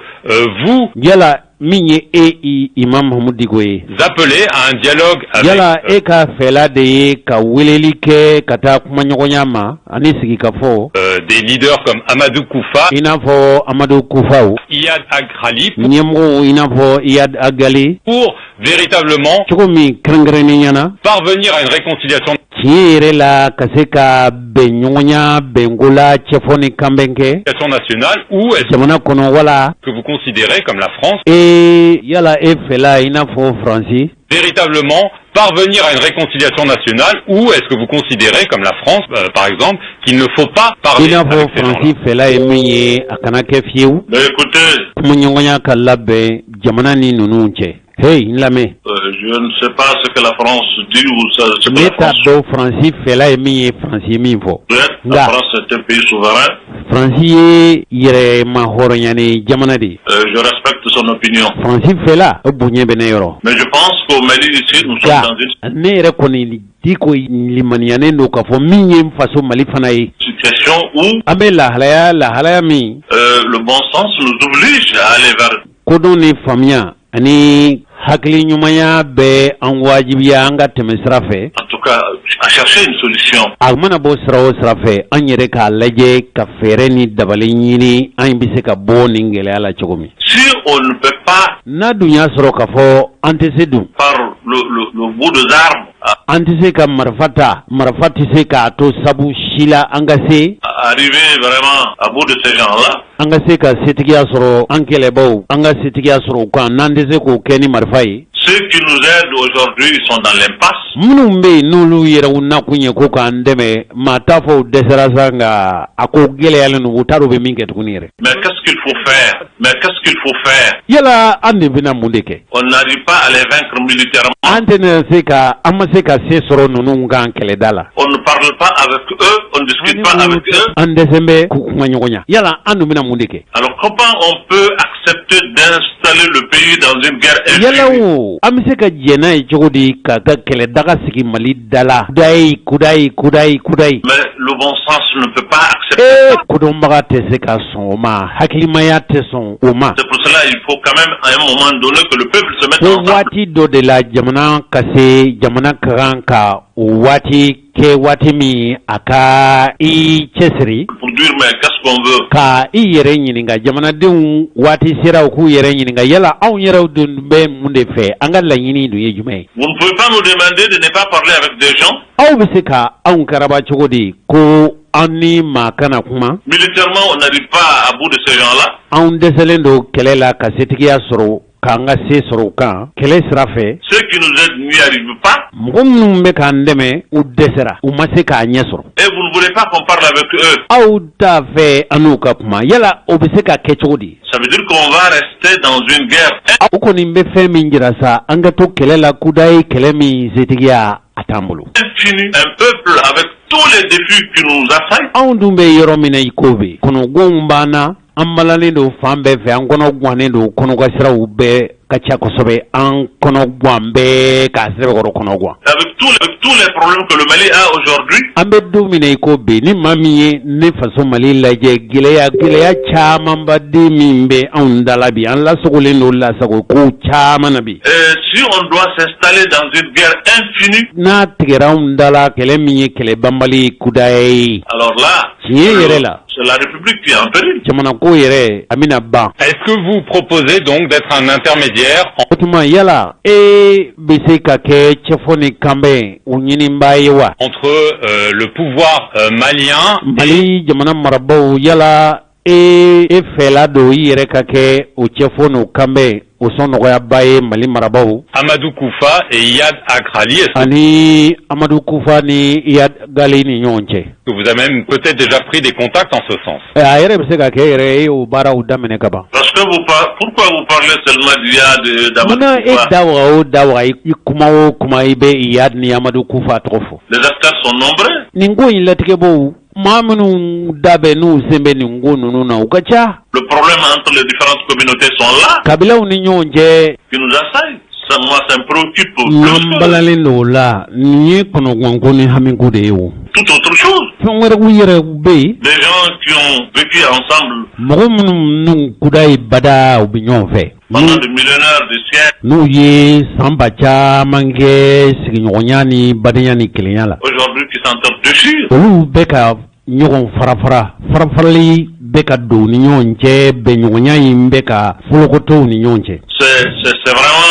vous Yala min ye e i imam Mahamudu Diko ye, appelez à un dialogue avec yala e ka fɛla de ye ka weleli kɛ ka taa kumaɲɔgɔnya ma ani sigikafɔ des leaders comme Amadou Koufa, i n'a fɔ Amadu Kufaw, Iyad Ag Ghali, ɲɛmɔgɔw i n'a fɔ Iyad Ag Ghali, pour véritablement cogo min kɛrɛnkɛrɛnnenya na parvenir à une réconciliation tiɲɛ yɛrɛ la, ka se ka bɛn ɲɔgɔnya bɛnko la, cɛfɔ ni kanbɛn kɛ nationale, ou est-ce jamana kɔnɔ, wala que vous considérez comme la France e yala e fɛla i n'a fɔ Faransi véritablement parvenir à une réconciliation nationale, ou est-ce que vous considérez comme la France, par exemple, qu'il ne faut pas i parler n'a fɔ avec ces gens-là? Faransi fɛla ye min ye, a kana kɛ fiyewu Mais écoutez, kumaɲɔgɔnya ka labɛn jamana ni ninnu cɛ. Hey, n lamɛn. Je ne sais pas ce que la France dit ou ce que Ne la t'a France dɔn Faransi fɛla ye min ye, Faransi ye min fɔ. souhaite. La Nga France est un pays souverain. Faransi ye yɛrɛma hɔrɔnyani jamana de ye. Je respecte son opinion. Faransi fɛla, o bonya bɛ ne yɔrɔ. Mais je pense qu'au Mali, ici, nous sommes Nka dans une ne yɛrɛ kɔni Diko limaniyanen don k'a fɔ min ye n faso Mali fana ye, situation où an bɛ lahalaya min le bon sens nous oblige à aller vers kodɔn ni faamuya ani hakili ɲumanya bɛ an wajibiya an ka tɛmɛ sira fɛ, en tout cas, à chercher une solution. A mana bɔ sira o sira fɛ, an yɛrɛ k'a lajɛ ka fɛɛrɛ ni dabali ɲini, an bɛ se ka bɔ nin gɛlɛya la cogo min. Si on ne peut pas, N'a dun y'a sɔrɔ k'a fɔ an tɛ se dun, par le bout des armes, an tɛ se ka marifa ta, marifa tɛ se k'a to sabu si la an ka se arriver vraiment à bout de ces gens-là, an ka se ka setigiya sɔrɔ an kɛlɛbaw, an ka setigiya sɔrɔ u kan, n'an tɛ se k'o kɛ ni marifa ye, ceux qui nous aident aujourd'hui, ils sont dans l'impasse. Minnu bɛ yen, n'olu yɛrɛw nakun ye ko k'an dɛmɛ, maa t'a fɔ u dɛsɛra sa, nka a ko gɛlɛyalen don, u t'a dɔn u bɛ min kɛ tuguni yɛrɛ. Mais qu'est-ce qu'il faut faire? Mais qu'est-ce qu'il faut faire? Yala an de bɛna mun de kɛ? On n'arrive pas à les vaincre militairement. An tɛna se ka, an ma se ka se sɔrɔ ninnu kan kɛlɛda la. On ne parle pas avec eux, on ne discute pas avec eux. An dɛsɛ bɛ k'u kuma ɲɔgɔn ɲa. Yala an dun bɛna mun de kɛ? Alors comment on peut accepter d'installer le pays dans une guerre Yala infinie? o, an bɛ se ka jɛn n'a ye cogo di ka ka kɛlɛ daga sigi Mali da la, kudayi kudayi kudayi kudayi? Mais le bon sens ne peut pas accepter Ee ça. Kodɔnbaga tɛ se ka sɔn o ma, hakilimaya tɛ sɔn o ma. C'est pour cela qu'il faut quand même à un moment donné que le peuple se mette Fo ensemble. waati dɔ de la, jamana ka se, jamana ka kan ka o waati kɛ, waati min a ka i cɛsiri Pour dire: mais qu'est-ce qu'on veut? ka i yɛrɛ ɲininka. Jamanadenw, waati sera u k'u yɛrɛ ɲininka: yala anw yɛrɛw dun bɛ mun de fɛ? An ka laɲini dun ye jumɛn ye? Vous ne pouvez pas nous demander de ne pas parler avec des gens. Aw bɛ se ka anw karaba cogo di ko an ni maa kana kuma? Militairement, on n'arrive pas à bout de ces gens-là. Anw dɛsɛlen don kɛlɛ la ka setigiya sɔrɔ, k'an ka se sɔrɔ u kan kɛlɛ sira fɛ. Ceux qui nous aident n'y arrivent pas. Mɔgɔ minnu bɛ k'an dɛmɛ, u dɛsɛra, u ma se k'a ɲɛ sɔrɔ. Et vous ne voulez pas qu'on parle avec eux. Aw t'a fɛ an n'u ka kuma. Yala o bɛ se ka kɛ cogo di? Ça veut dire qu'on va rester dans une guerre. O kɔni bɛ fɛn min jira sa, an ka to kɛlɛ la kudayi, kɛlɛ min setigiya a t'an bolo. Infinie. Un peuple avec tous les défis qui nous assaillent. Anw dun bɛ yɔrɔ min na i ko bi, kɔnɔgɔnw b'an na, an balalen don fan bɛɛ fɛ, an kɔnɔ gannen don, kɔnɔka siraw bɛɛ ka ca kosɛbɛ, an kɔnɔ gan bɛɛ k'a sɛbɛkɔrɔ kɔnɔ gan. Avec tous les problèmes que le Mali a aujourd'hui. An bɛ don min na i ko bi, ni maa min ye ne faso Mali lajɛ, gɛlɛya gɛlɛya camanbaden min bɛ anw da la bi, an lasogolen don lasago ko caman na bi. Et si on doit s'installer dans une guerre infinie, N'a tigɛra anw da la, kɛlɛ min ye kɛlɛ banbali kudaya ye, alors là, tiɲɛ yɛrɛ la, c'est la République qui est en péril. jamana ko yɛrɛ, a bɛna ban. Est-ce que vous proposez donc d'être un intermédiaire O tuma, yala e bɛ se ka kɛ cɛfɔ ni kanbɛn o ɲinibaa ye wa entre le pouvoir malien Mali jamana marabaaw? Yala e fɛla don i yɛrɛ ka kɛ o cɛfɔ n'o kanbɛn o sɔn nɔgɔyaba ye Mali marabaaw Amadou Koufa et Iyad Ag Ghali? Est-ce ani Amadu Kufa ni Iyad Gali ni ɲɔgɔn cɛ? que vous avez même peut-être déjà pris des contacts en ce sens? A yɛrɛ bɛ se ka kɛ yɛrɛ, e y'o baaraw daminɛ ka ban. Parce que pourquoi vous parlez seulement d'Iyad et d'Amadou Munna e Koufa? da waga o da waga, i kuma o kuma, i bɛ Iyad ni Amadu Kufa tɔgɔ fɔ? Les acteurs sont nombreux. Nin ko in latigɛbaw, maa minnu da bɛ n'u sen bɛ nin ko ninnu na, u ka ca. Le problème entre les différentes communautés sont là, Kabilaw ni ɲɔgɔn cɛ qui nous assaillent. Ça, moi, ça me préoccupe plus n'an que balalen don o la, nin ye kɔnɔganko ni hamiko de ye o. toute autre chose. Fɛn wɛrɛw yɛrɛ bɛ yen. Des gens qui ont vécu ensemble Mɔgɔ minnu n'u kuda ye bada, u bɛ ɲɔgɔn fɛ pendant des millénaires, des siècles, n'u ye san ba caman kɛ sigiɲɔgɔnya ni badenya ni kelenya la, aujourd'hui qui s'entre-déchirent. olu bɛ ka ɲɔgɔn fara fara, farafarali bɛ ka don u ni ɲɔgɔn cɛ, bɛnɲɔgɔnya in bɛ ka folokotow ni ɲɔgɔn cɛ. C'est vraiment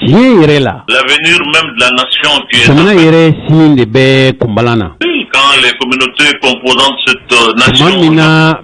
Tiɲɛ yɛrɛ la, l'avenir même de la nation qui est jamana yɛrɛ sini de bɛ kunbalan na. quand les communautés composantes de cette Tuma nation min na